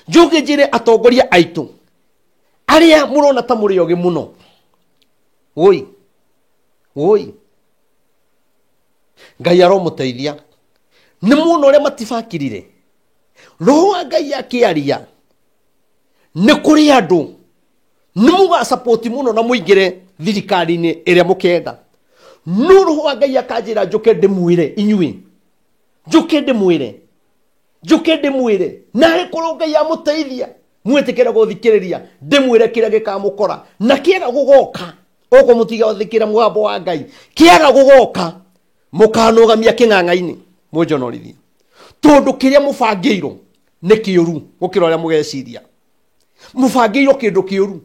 Njoke njĩre atongoria aitũ arĩa mũrona ta mũrĩ ogĩ mũno, woi woi, Ngai aromũteithia. Nĩ muona ũrĩa matibakirire roho wa Ngai akĩaria, nĩ kũrĩ andũ nĩ mũgacapoti mũno na mũingĩre thirikari-inĩ ĩrĩa mũkenda. No roho wa Ngai akanjĩra njũke ndĩmwĩre inyuĩ, njũke ndĩmwĩre, njũke ndĩmwĩre, narĩ korwo Ngai amũteithia mwĩtĩkĩre gũthikĩrĩria, ndĩmwĩre kĩrĩa gĩkamũkora. Na kĩaga gũgoka, okorwo mũtigathĩkĩra mũgambo wa Ngai, kĩaga gũgoka mũkanũgamia kĩng'ang'a-inĩ mũnjonorithie, tondũ kĩrĩa mũbangĩirwo nĩ kĩũru gũkĩra ũrĩa mũgeciria. Mũbangĩirwo kĩndũ kĩũru,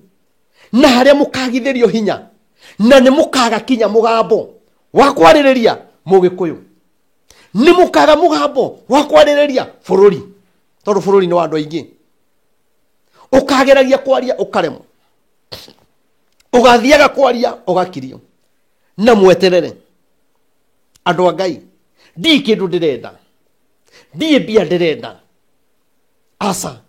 na harĩa mũkagithĩrio hinya, na nĩ mũkaga kinya mũgambo wa kwarĩrĩria Mũgĩkũyũ, nĩ mũkaga mũgambo wa kwarĩrĩria bũrũri, tondũ bũrũri nĩ wa andũ aingĩ. Ũkageragia kwaria ũkaremwo, ũgathiaga kwaria ũgakirio. Na mweterere andũ a Ngai, ndirĩ kĩndũ ndĩrenda, ndirĩ mbia ndĩrenda, aca,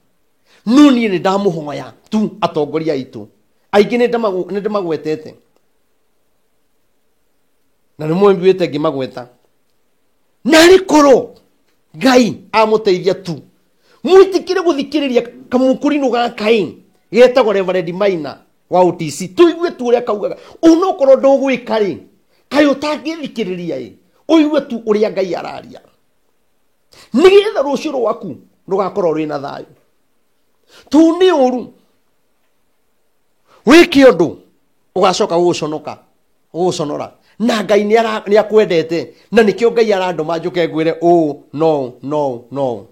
no niĩ nĩ ndamũhoya tu atongoria aitũ aingĩ nĩ ndĩmagwetete, na nĩ mwĩnduĩte ngĩmagweta. Narĩ korwo Ngai amũteithia tu mwĩtĩkĩre gũthikĩrĩria kamũkũrinũ gaka ĩ getagwo Reverend Maina wa OTC, tũigue tu ũrĩa kaugaga. Onokorwo ndũgwĩka rĩ, kaĩ ũtangĩthikĩrĩria ĩ, ũigue tu ũrĩa Ngai araria, nĩgetha rũciũ rwaku rũgakorwo rwĩna thayũ. Tu nĩ ũru wĩke ũndũ ũgacoka gũgũconoka, gũgũconora, na Ngai nĩ akwendete, na nĩkĩo Ngai arandũma njũke ngwĩre ũũ no no no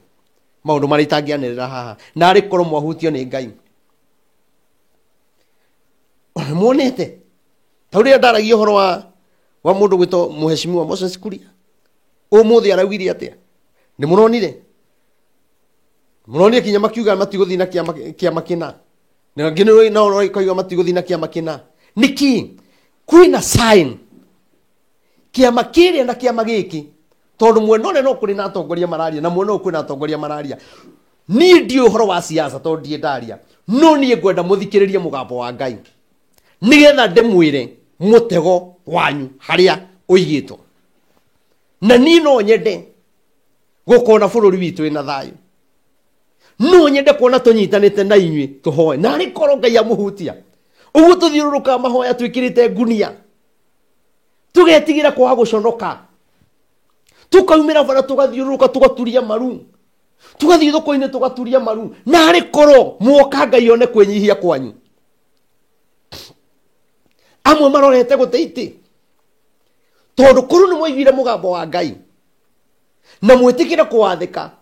maũndũ marĩa itangĩanĩrĩra haha, na arĩ korwo mwahutio nĩ Ngai. Ona muonete ta ũrĩa ndaragia ũhoro wa mũndũ gwĩtwo Mheshimiwa Moses Kuria, ũmũthĩ araugire atĩa? Nĩ mũronire? Mũronire kinya makiuga matigũthiĩ na kĩama kĩna, na angĩ nĩ nao makoiga matigũthiĩ na kĩama kĩna. Nĩkĩ? Kwĩna sign kĩama kĩrĩa na kĩama gĩkĩ, tondũ mwena ũrĩa no kũrĩ na atongoria mararia, na mwena ũyũ kwĩna atongoria mararia. Niĩ ndiũĩ ũhoro wa siasa tondũ ndirĩ ndaria, no niĩ ngwenda mũthikĩrĩrie mũgambo wa Ngai nĩgetha ndĩmwĩre mũtego wanyu harĩa ũigĩtwo. Na niĩ no nyende gũkona bũrũri witũ wĩna thayũ, no nyende kuona tũnyitanĩte na inyuĩ tũhoe, na arĩ korwo Ngai amũhutia ũguo tũthiũrũrũkaga mahoya twĩkĩrĩte ngunia, tũgetigĩra kwaga gũconoka, tũkaumĩra bara tũgathiũrũrũka tũgaturia maru, tũgathiĩ thoko-inĩ tũgaturia maru, na arĩ korwo mwoka Ngai one kwĩnyihia kwanyu. Amwe marorete gũte itĩ, tondũ korwo nĩ mwaiguire mũgambo wa Ngai na mwĩtĩkĩre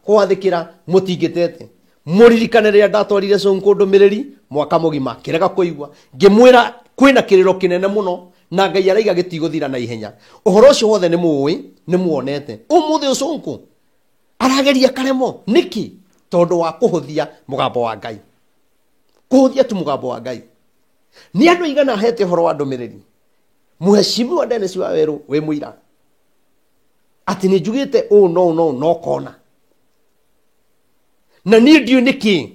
kũwathĩkĩra, mũtingĩtete. Mũririkane rĩrĩa ndatwarire Sonko ndũmĩrĩri mwaka mũgima kĩrega kũigua, ngĩmwĩra kwĩna kĩrĩro kĩnene mũno na Ngai araiga gĩtigũthira na ihenya. Ũhoro ũcio wothe nĩ mũũĩ, nĩ muonete. Ũmũthĩ ũyũ Sonko arageria karemo nĩkĩ? Tondũ wa kũhũthia mũgambo wa Ngai, kũhũthia tu mũgambo wa Ngai. Nĩ andũ aigana ahete ũhoro wa ndũmĩrĩri? Mheshimiwa Dennis Waweru wĩ mũira atĩ nĩ njugĩte ũũ no no no kona. Na niĩ ndiũĩ nĩkĩ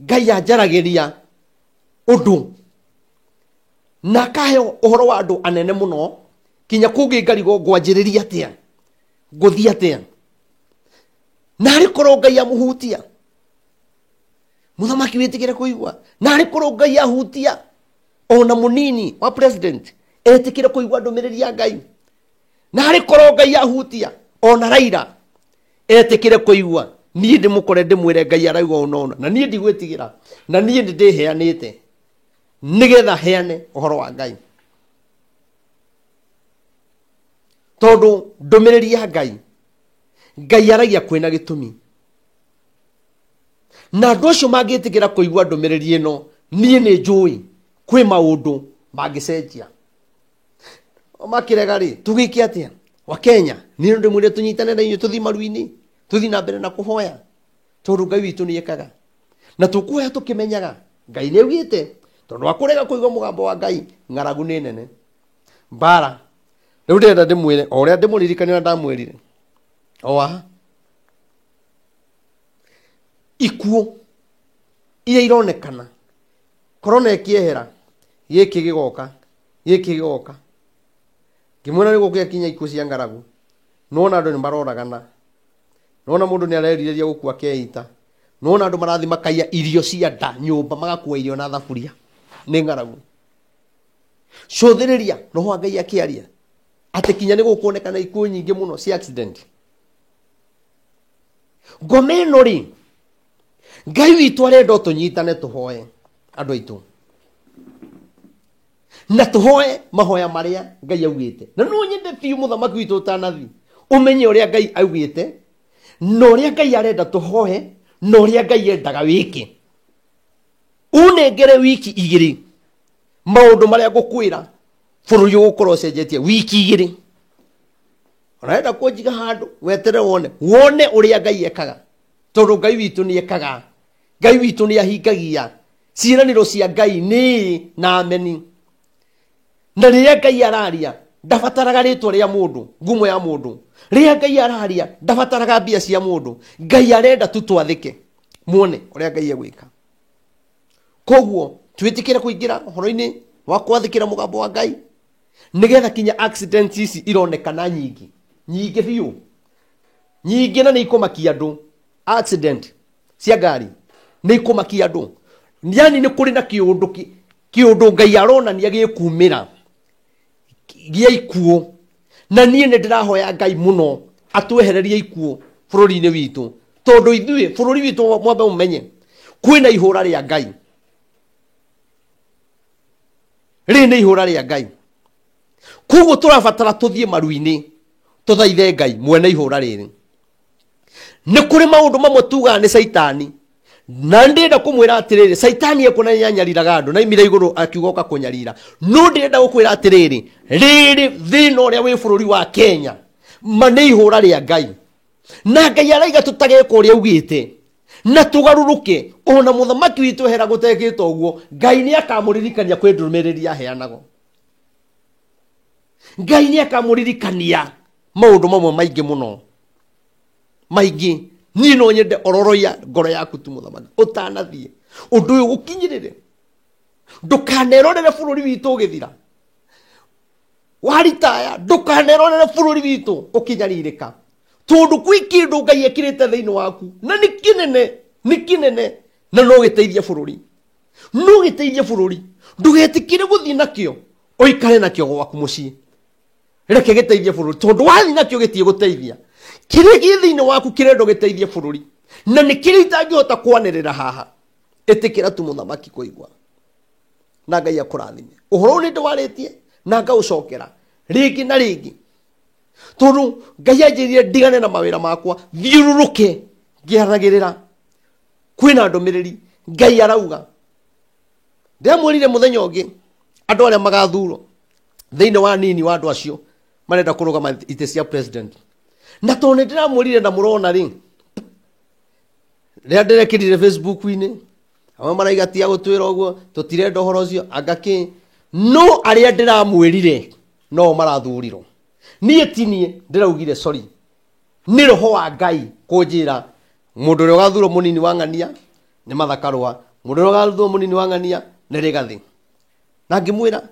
Ngai anjaragĩria ũndũ na akahe ũhoro wa andũ anene mũno kinya kũngĩ ngarigwo ngwanjĩrĩria atĩa, ngũthiĩ atĩa, na arĩ korwo Ngai amũhutia mũthamaki wĩtĩkĩre kũigua, na arĩ korwo Ngai ahutia ona mũnini wa president etĩkĩre kũigua ndũmĩrĩri ya Ngai, na arĩ korwo Ngai ahutia ona Raila etĩkĩre kũigua, niĩ ndĩmũkore ndĩmwĩre Ngai arauga ũna ũna, na niĩ ndigwĩtigĩra, na niĩ nĩndĩheanĩte nĩgetha heane ũhoro wa Ngai, tondũ ndũmĩrĩri ya Ngai, Ngai aragia kwĩna gĩtũmi, na andũ acio mangĩtĩkĩra kũigua ndũmĩrĩri ĩno, niĩ nĩ njũĩ kwĩ maũndũ mangĩcenjia. Makĩrega rĩ, tũgĩke atĩa? Wa Kenya, niĩ ndĩmwĩre tũnyitane na inyuĩ tũthiĩ maru-inĩ, tũthiĩ na mbere na kũhoya, tondũ Ngai witũ nĩ ekaga, na tũkũhoya tũkĩmenyaga Ngai nĩ augĩte, tondũ wa kũrega kũigua mũgambo wa Ngai, ng'aragu nĩ nene, mbara. Rĩu ndĩrenda ndĩmwĩre o ũrĩa ndĩmũririkanie na ndamwĩrire o haha, ikuũ iria ironekana, korona ĩkĩehera, gĩkĩ gĩgoka, gĩkĩ gĩgoka, ngĩmwĩra nĩ gũgĩkinya ikuũ cia ng'aragu, nĩwona andũ nĩ maroragana, nĩwona mũndũ nĩ arerirĩria gũkua keita, nĩwona andũ marathiĩ makaiya irio cia nda nyũmba, magakua irio na thaburia, nĩ ng'aragu. Cũthĩrĩria roho wa Ngai akĩaria atĩ kinya nĩ gũkuonekana ikuũ nyingĩ mũno cia accident. Ngoma ĩno rĩ, Ngai witũ arenda tũnyitane tũhoe andũ aitũ, na tũhoe mahoya marĩa Ngai augĩte. Na no nyende biũ mũthamaki witũ ũtanathi ũmenye ũrĩa Ngai augĩte, na ũrĩa Ngai arenda tũhoe, na ũrĩa Ngai endaga wĩke. Ũnengere wiki igĩrĩ maũndũ marĩa ngũkwĩra bũrũri ũgũkorwo ũcenjetie wiki igĩrĩ. Ũrenda kũnjiga handũ weterere wone, wone ũrĩa Ngai ekaga, tondũ Ngai witũ nĩ ekaga, Ngai witũ nĩ ahingagia ciĩranĩro cia Ngai nĩ na ameni. Na rĩrĩa Ngai araria ndabataraga rĩtwa rĩa mũndũ, ngumo ya mũndũ. Rĩrĩa Ngai araria ndabataraga mbia cia mũndũ. Ngai arenda tu twathĩke, muone ũrĩa Ngai egwĩka. Koguo twĩtĩkĩre kũingĩra ũhoro-inĩ wa kwathĩkĩra mũgambo wa Ngai, nĩgetha kinya accidents ici ironekana nyingĩ nyingĩ biũ, nyingĩ, na nĩ ikũmakia andũ. Accident cia ngari nĩ ikũmakia andũ, yani nĩ kũrĩ na kĩũndũ kĩũndũ Ngai aronania gĩkumĩra gĩa ikuũ. Na niĩ nĩ ndĩrahoya Ngai mũno atwehererie ikuũ bũrũri-inĩ witũ, tondũ ithuĩ bũrũri witũ mwambe mũmenye kwĩna ihũra rĩa Ngai, rĩrĩ nĩ ihũra rĩa Ngai. Koguo tũrabatara tũthiĩ maru-inĩ tũthaithe Ngai mwene ihũra rĩrĩ. Nĩ kũrĩ maũndũ mamwe tugaga nĩ caitani, na ndĩrenda kũmwĩra atĩrĩrĩ, caitani ekuonania anyariraga andũ na imire igũrũ akiuga ũka kũnyarira, no ndĩrenda gũkwĩra atĩrĩrĩ, rĩrĩ thĩna ũrĩa wĩ bũrũri wa Kenya ma nĩ ihũra rĩa Ngai, na Ngai araiga tũtageka ũrĩa augĩte na tũgarũrũke. Ona mũthamaki witũ ehera gũtekĩte ũguo, Ngai nĩ akamũririkania kwĩ ndũmĩrĩri yaheanagwo. Ngai nĩ akamũririkania maũndũ mamwe maingĩ mũno, maingĩ. Niĩ no nyende ororoia ngoro yaku tu mũthamaki ũtanathiĩ ũndũ ũyũ gũkinyĩrĩre, ndũkanerorere bũrũri witũ ũgĩthira waritaya, ndũkanerorere bũrũri witũ ũkĩnyarirĩka, tondũ kwĩ kĩndũ Ngai ekĩrĩte thĩinĩ waku na nĩ kĩnene, nĩ kĩnene, na no gĩteithie bũrũri, no gĩteithie bũrũri. Ndũgetĩkĩre gũthiĩ nakĩo ũikare nakĩo gwaku mũciĩ, reke gĩteithie bũrũri, tondũ wathiĩ nakĩo gĩtiĩ gũteithia. Kĩrĩa gĩ thĩinĩ waku kĩrendwo gĩteithie bũrũri, na nĩ kĩrĩa itangĩhota kwanĩrĩra haha. Ĩtĩkĩra tu mũthamaki kũigua, na Ngai akũrathime. Ũhoro ũyũ nĩ ndĩwarĩtie na ngaũcokera rĩngĩ na rĩngĩ, tondũ Ngai anjĩrire ndigane na mawĩra makwa, thiũrũrũke ngĩaranagĩrĩra. Kwĩna ndũmĩrĩri Ngai arauga. Ndĩramwĩrire mũthenya ũngĩ andũ arĩa magathurwo thĩinĩ wa nini wa andũ acio marenda kũrũgama itĩ cia president, na tondũ nĩ ndĩramwĩrire na mũrona rĩ, rĩrĩa ndĩrekĩrire Facebook-inĩ, amwe maraiga tia gũtwĩra ũguo, tũtirenda ũhoro ũcio, anga kĩ. No arĩa ndĩramwĩrire no marathurirwo. Niĩ ti niĩ ndĩraugire sorry. Nĩ roho wa Ngai kũnjĩra mũndũ ũrĩa ũgathurwo mũnini wa ng'ania nĩ Martha Karũa, mũndũ ũrĩa ũgathurwo mũnini wa ng'ania nĩ Rigathĩ. Na ngĩmwĩra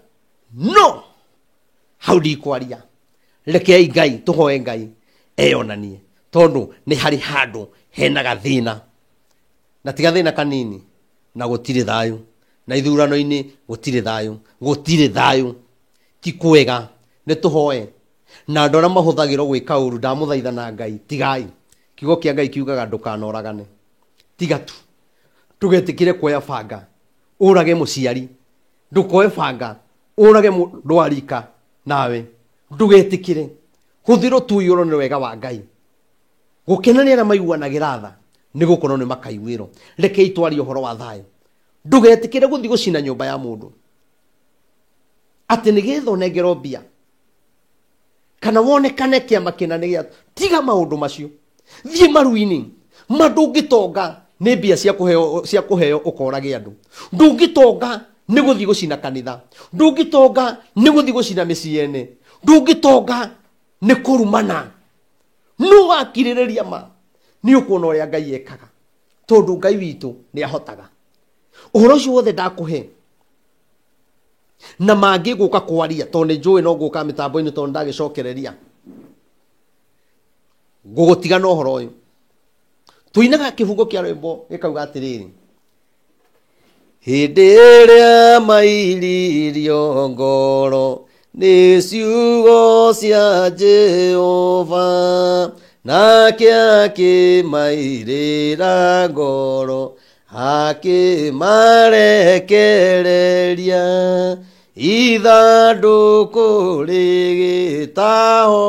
no hau ndikwaria, rekei Ngai tũhoe Ngai eyonanie, tondũ nĩ harĩ handũ hena gathĩna, na ti gathĩna kanini, na gũtirĩ thayũ, na ithurano-inĩ gũtirĩ thayũ, gũtirĩ thayũ, ti kwega. Nĩ tũhoe na andũ arĩa mahũthagĩrwo gwĩka ũru, ndamũthaitha na Ngai, tigai. Kiugo kĩa Ngai kiugaga ndũkanoragane, tiga tu. Ndũgetĩkĩre kuoya banga ũrage mũciari, ndũkoe banga ũrage mũndũ wa rika nawe, ndũgetĩkĩre. Hũthĩra ũtũiyũrwo nĩ wega wa Ngai. Gũkena nĩ arĩa maiguanagĩra tha, nĩ gũkorwo nĩ makaiguĩrwo. Rekei twarie ũhoro wa thayũ. Ndũgetĩkĩre gũthiĩ gũcina nyũmba ya mũndũ atĩ nĩgetha ũnengerwo mbia kana wonekane kĩama kĩna nĩ gĩa. Tiga maũndũ macio, thiĩ maru-inĩ. Ma ndũngĩtonga nĩ mbia cia kũheo, cia kũheo ũkorage andũ. Ndũngĩtonga nĩ gũthiĩ gũcina kanitha, ndũngĩtonga nĩ gũthiĩ gũcina mĩciĩ ene, ndũngĩtonga nĩ kũrumana. No wakirĩrĩria ma nĩ ũkuona ũrĩa Ngai ekaga, tondũ Ngai witũ nĩ ahotaga. Ũhoro ũcio wothe ndakũhe na mangĩ gũka kwaria, tondũ nĩ njũĩ no ngũka mĩtambo-inĩ, tondũ ndagĩcokereria ngũgũtiga na ũhoro ũyũ. Tũinaga kĩbungo kĩa rwĩmbo gĩkauga atĩrĩrĩ, hĩndĩ ĩrĩa mairirio ngoro nĩ ciugo cia Jehova, nake akĩmairĩra ngoro akĩmarekereria. Ithandũkũ rĩgĩtaho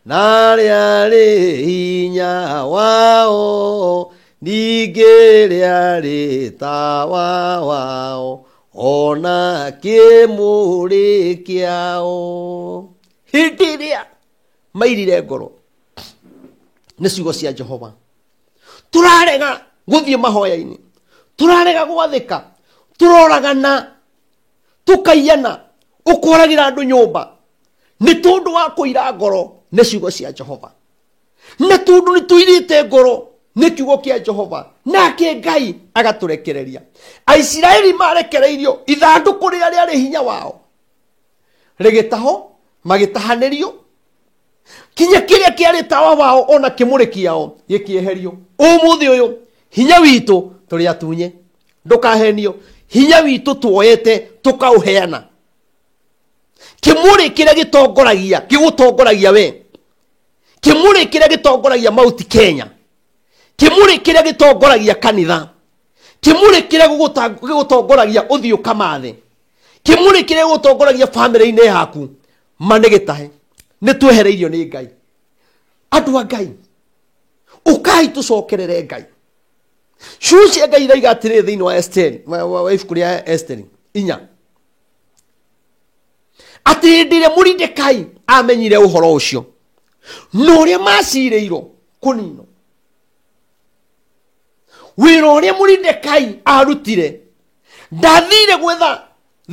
na rĩarĩ hinya wao, ningĩ rĩarĩ tawa wao ona kĩmũrĩ kĩao. Hĩndĩ ĩrĩa mairire ngoro nĩ ciugo cia Jehova, tũrarega gũthiĩ mahoya-inĩ, tũrarega gwathĩka, tũroragana, tũkaiyana, ũkoragĩra andũ nyũmba nĩ tondũ wa kũira ngoro nĩ ciugo cia Jehova, na tondũ nĩ tũirĩte ngoro nĩ kiugo kĩa Jehova, nake Ngai agatũrekereria. Aisiraeli marekereirio ithandũkũ rĩrĩa rĩarĩ hinya wao rĩgĩtaho, magĩtahanĩrio kinya kĩrĩa kĩarĩ tawa wao ona kĩmũrĩ kĩao gĩkĩeherio. Ũmũthĩ ũyũ hinya witũ tũrĩ atunye, ndũkahenio. Hinya witũ tuoete tũkaũheana. Kĩmũrĩ kĩrĩa gĩtongoragia, gĩgũtongoragia we, kĩmũrĩ kĩrĩa gĩtongoragia Mount Kenya, kĩmũrĩ kĩrĩa gĩtongoragia kanitha, kĩmũrĩ kĩrĩa gĩgũtongoragia ũthiĩ ũkamathe, kĩmũrĩ kĩrĩa gĩgũtongoragia bamĩrĩ-inĩ yaku, ma nĩ gĩtahe. Nĩ twehereirio nĩ Ngai. Andũ a Ngai, ũkai tũcokerere Ngai. Ciugo cia Ngai iraiga atĩrĩrĩ thĩinĩ wa Esteri, wa ibuku rĩa Esteri 4, atĩ hĩndĩ ĩrĩa Moridekai amenyire ũhoro ũcio na ũrĩa macirĩirwo kũninwo, wĩra ũrĩa Moridekai arutire, ndathire gwetha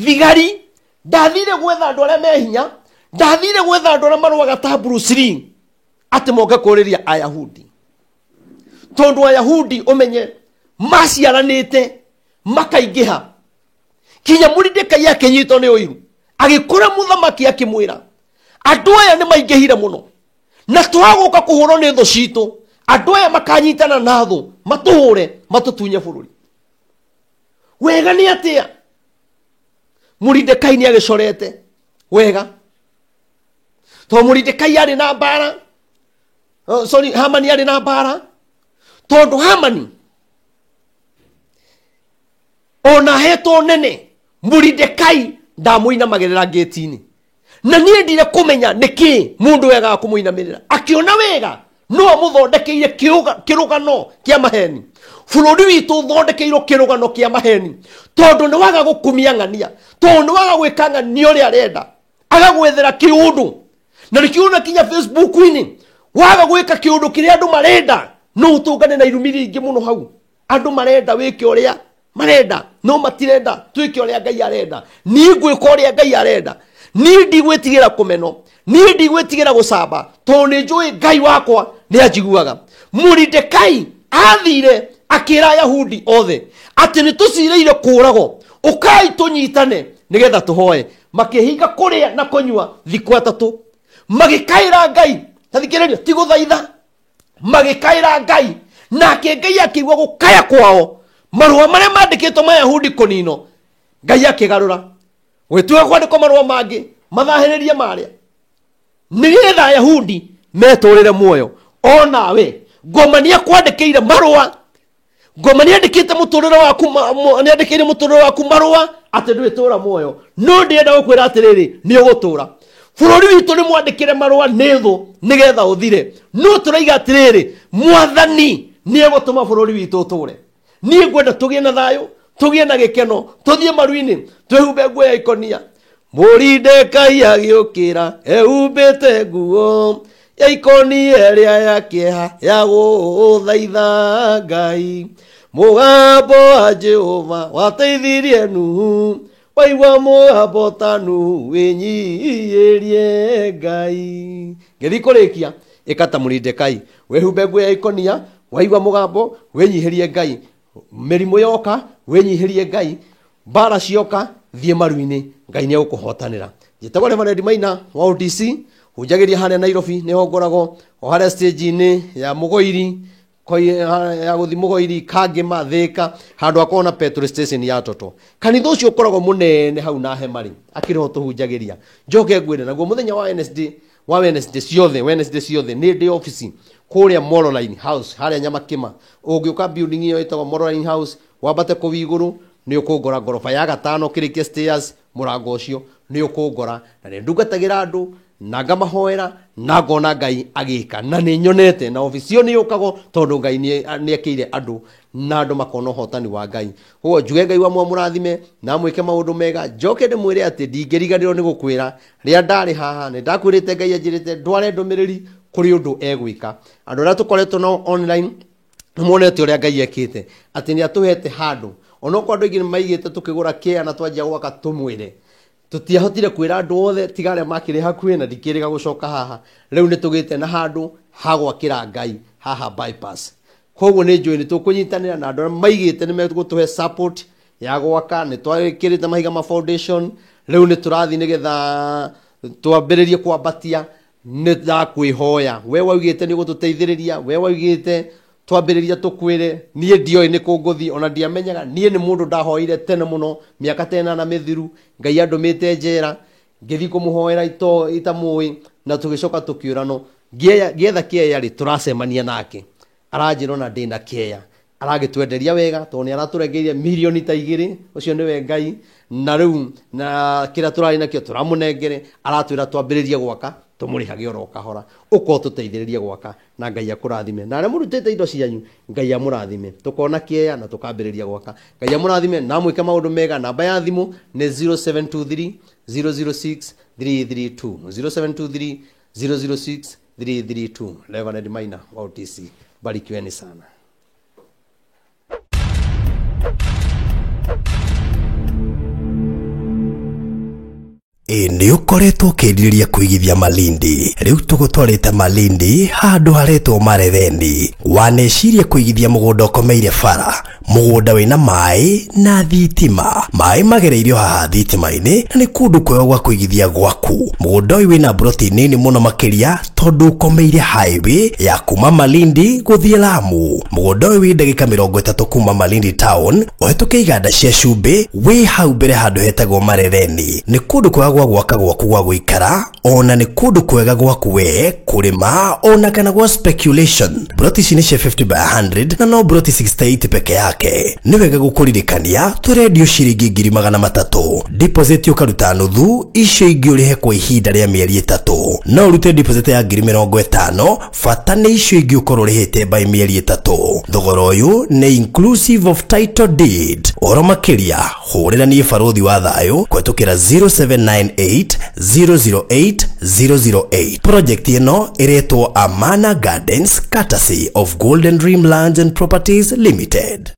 thigari, ndathire gwetha andũ arĩa me hinya, ndathire gwetha andũ arĩa marũaga ta Bruce Lee atĩ moke kũrĩria Ayahudi, tondũ Ayahudi ũmenye maciaranĩte makaingĩha kinya Moridekai akĩnyitwo nĩ ũiru, agĩkora mũthamaki akĩmwĩra andũ aya nĩ maingĩhire mũno na twagũka kũhũrwo nĩ thũ citũ, andũ aya makanyitana na thũ matũhũre matũtunye bũrũri. Wega nĩ atĩa? Moridekai nĩ agĩcorete wega, tondũ Moridekai arĩ na mbara, oh, sorry, Hamani arĩ na mbara, tondũ Hamani ona ahetwo nene, Moridekai ndamũinamagĩrĩra ngĩti-inĩ. Na niĩ ndire kũmenya nĩkĩ mũndũ wegaga kũmũinamĩrĩra. Akĩona wega no amũthondekeire kĩrũgano kĩa maheni. Bũrũri witũ ũthondekeirwo kĩrũgano kĩa maheni, tondũ nĩ waga gũkumia ng'ania, tondũ nĩ waga gwĩka ng'ania ũrĩa arenda, agagwethera kĩũndũ. Na nĩkĩo ũrona kinya Facebook-inĩ waga gwĩka kĩũndũ kĩrĩa andũ marenda, no ũtũngane na irumi rĩingĩ mũno hau. Andũ marenda wĩke ũrĩa Marenda no matirenda twike uria Ngai arenda. Ni ngwika uria Ngai arenda. Ni ndigwitigira kumeno, ni ndigwitigira gucamba, tondu ni njui Ngai wakwa ni anjiguaga. Moridekai athire akira Ayahudi othe ati ni tucireire kuragwo, ukai tunyitane nigetha tuhoe. Makihinga kuria na kunyua thiku atatu, magikaira Ngai. Tathikiriria, ti guthaitha, magikaira Ngai. Nake Ngai akiigua gukaya kwao, marua maria mandikitwo ma Ayahudi kunino, Ngai akigarura gwitua kwandikwo marua mangi mathahiririe maria nigetha Ayahudi meturire muoyo. Onawe ngoma ni akwandikire marua, ngoma ni andikite muturire waku, ni andikire muturire waku marua ati ndwitura muoyo. No ndienda gukwira atiriri, ni ugutura. Bururi witu ni mwandikire marua ni thu nigetha uthire, no turaiga atiriri, Mwathani ni egutuma bururi witu uture. Ni ngwenda tugie na thayo, tugie na gikeno, tuthie maru-ini, twihumbe nguo ya ikonia. Moridekai agiukira ehumbite nguo ya ikonia ĩrĩa ya kĩeha ya gũthaitha Ngai. Mũgambo wa Jehova wateithirie Nuhu, waigua mũgambo ta Nuhu wĩnyiihĩrie Ngai. Ngĩthiĩ kũrĩkia, ĩka ta Moridekai, wĩhumbe nguo ya ikonia, waigua mũgambo wĩnyihĩrie Ngai. Mĩrimũ yoka wĩnyihĩrie Ngai, mbara cioka thiĩ maru-inĩ, Ngai nĩ egũkũhotanĩra. Njĩtagwo Reverend Maina wa ODC, hunjagĩria harĩa Nairobi, nĩho ngoragwo, o harĩa stage-inĩ ya Mũgoiri, ya gũthiĩ Mũgoiri, Kangĩma, Thĩka, handũ hakoragwo na petrol station ya Toto. Kanitha ũcio ũkoragwo mũnene hau na hema rĩ, akĩrĩ ho tũhunjagĩria. Njoke ngwĩre, naguo mũthenya wa Wednesday, wa Wednesday ciothe, Wednesday ciothe nĩ ndĩ ofici kũrĩa Moroline House, harĩa Nyamakĩma. Ũngĩũka building ĩyo ĩtagwo Moroline House, wambate kũu igũrũ, nĩ ũkũngora ngoroba ya gatano kĩrĩkia stairs, mũrango ũcio nĩ ũkũngora. Na nĩ ndungatagĩra andũ na ngamahoera na ngona Ngai agĩka, na nĩ nyonete na ofici ĩyo nĩ yũkagwo tondũ Ngai nĩ ekĩire andũ na andũ makona ũhotani wa Ngai. Koguo njuge Ngai wa mũrathime na mwĩke maũndũ mega. Njoke ndĩmwĩre atĩ ndingĩriganĩrwo nĩ gũkwĩra rĩrĩa ndarĩ haha nĩ ndakwĩrĩte Ngai anjĩrĩte ndware ndũmĩrĩri kũrĩ ũndũ egwĩka. Andũ arĩa tũkoretwo nao online nĩ monete ũrĩa Ngai ekĩte, atĩ nĩ atũhete handũ. Onokorwo andũ aingĩ nĩ maigĩte tũkĩgũra kĩa na twanjia gwaka tũmwĩre, tũtiahotire kwĩra andũ othe tiga arĩa makĩrĩ hakuhĩ, na ndikĩrĩga gũcoka haha. Rĩu nĩ tũgĩte na handũ ha gwakĩra Ngai haha bypass. Koguo nĩ njũĩ nĩ tũkũnyitanĩra na andũ arĩa maigĩte nĩ megũtũhe support ya gwaka. Nĩ twĩkĩrĩte mahiga ma foundation, rĩu nĩ tũrathiĩ nĩgetha twambĩrĩrie kwambatia. Nĩ ndakwĩhoya we waugĩte nĩ ũgũtũteithĩrĩria, we waugĩte twambĩrĩria tũkwĩre. Niĩ ndioĩ nĩ kũ ngũthiĩ, ona ndiamenyaga. Niĩ nĩ mũndũ ndahoire tene mũno, mĩaka ta ĩnana mĩthiru, Ngai andũmĩte njera, ngĩthiĩ kũmũhoera itamũĩ, na tũgĩcoka tũkĩũranwo. Ngĩetha kĩeya rĩ, tũracemania nake, aranjĩra ona ndĩna kĩeya, aragĩtwenderia wega tondũ nĩ aratũrengeire mirioni ta 2, ũcio nĩwe Ngai. Na rĩu na kĩrĩa tũrarĩ nakĩo tũramũnengere, aratwĩra twambĩrĩrie gwaka, tũmũrĩhage oro kahora, ũkorwo tũteithĩrĩrie gwaka, na Ngai akũrathime. Na arĩa mũrutĩte indo cianyu, Ngai amũrathime. Tũkona kĩeya na tũkambĩrĩria gwaka. Ngai amũrathime na amwĩke maũndũ mega. Namba ya thimũ nĩ 0723 006 332, 0723 006 332. Reverend Maina wa OTC, barikiweni sana. Nĩ ũkoretwo ũkĩrirĩria kũigithia Malindi, rĩu tũgũtwarĩte Malindi handũ haretwo Maretheni. Waneciria kũigithia mũgũnda ũkomeire bara, mũgũnda wĩna maĩ na thitima, maĩ magereirio haha thitima-inĩ, na nĩ kũndũ kwega gwa kũigithia gwaku. Mũgũnda ũyũ wĩna broti nini mũno makĩria tondũ ũkomeire highway ya kuma Malindi gũthiĩ Lamu. Mũgũnda ũyũ wĩ ndagĩka 30 kuma Malindi town, ũhetũke iganda cia cumbĩ, wĩ hau mbere handũ hetagwo Maretheni. Nĩ kũndũ kwega gwa gwaka gwaku gwa gũikara, ona nĩ kũndũ kwega gwaku we kũrĩma, ona kana gwa speculation. Broti ici nĩ cia 50 by 100 na no broti 68 peke yake. Nĩ wega gũkũririkania tũrendio ciringi 300,000, deposit ũkaruta nuthu, icio ingĩ ũrĩhe kwa ihinda rĩa mĩeri 3. No ũrute deposit ya 50,000, bata nĩ icio ingĩ ũkorwo ũrĩhĩte by mĩeri 3. Thogora ũyũ nĩ inclusive of title deed. Ũhoro makĩria hũrĩra niĩ Barũthi wa Thayũ kũhetũkĩra 0798 008 008. Project ĩno ĩretwo Amana Gardens, courtesy of Golden Dream Lands and Properties Limited.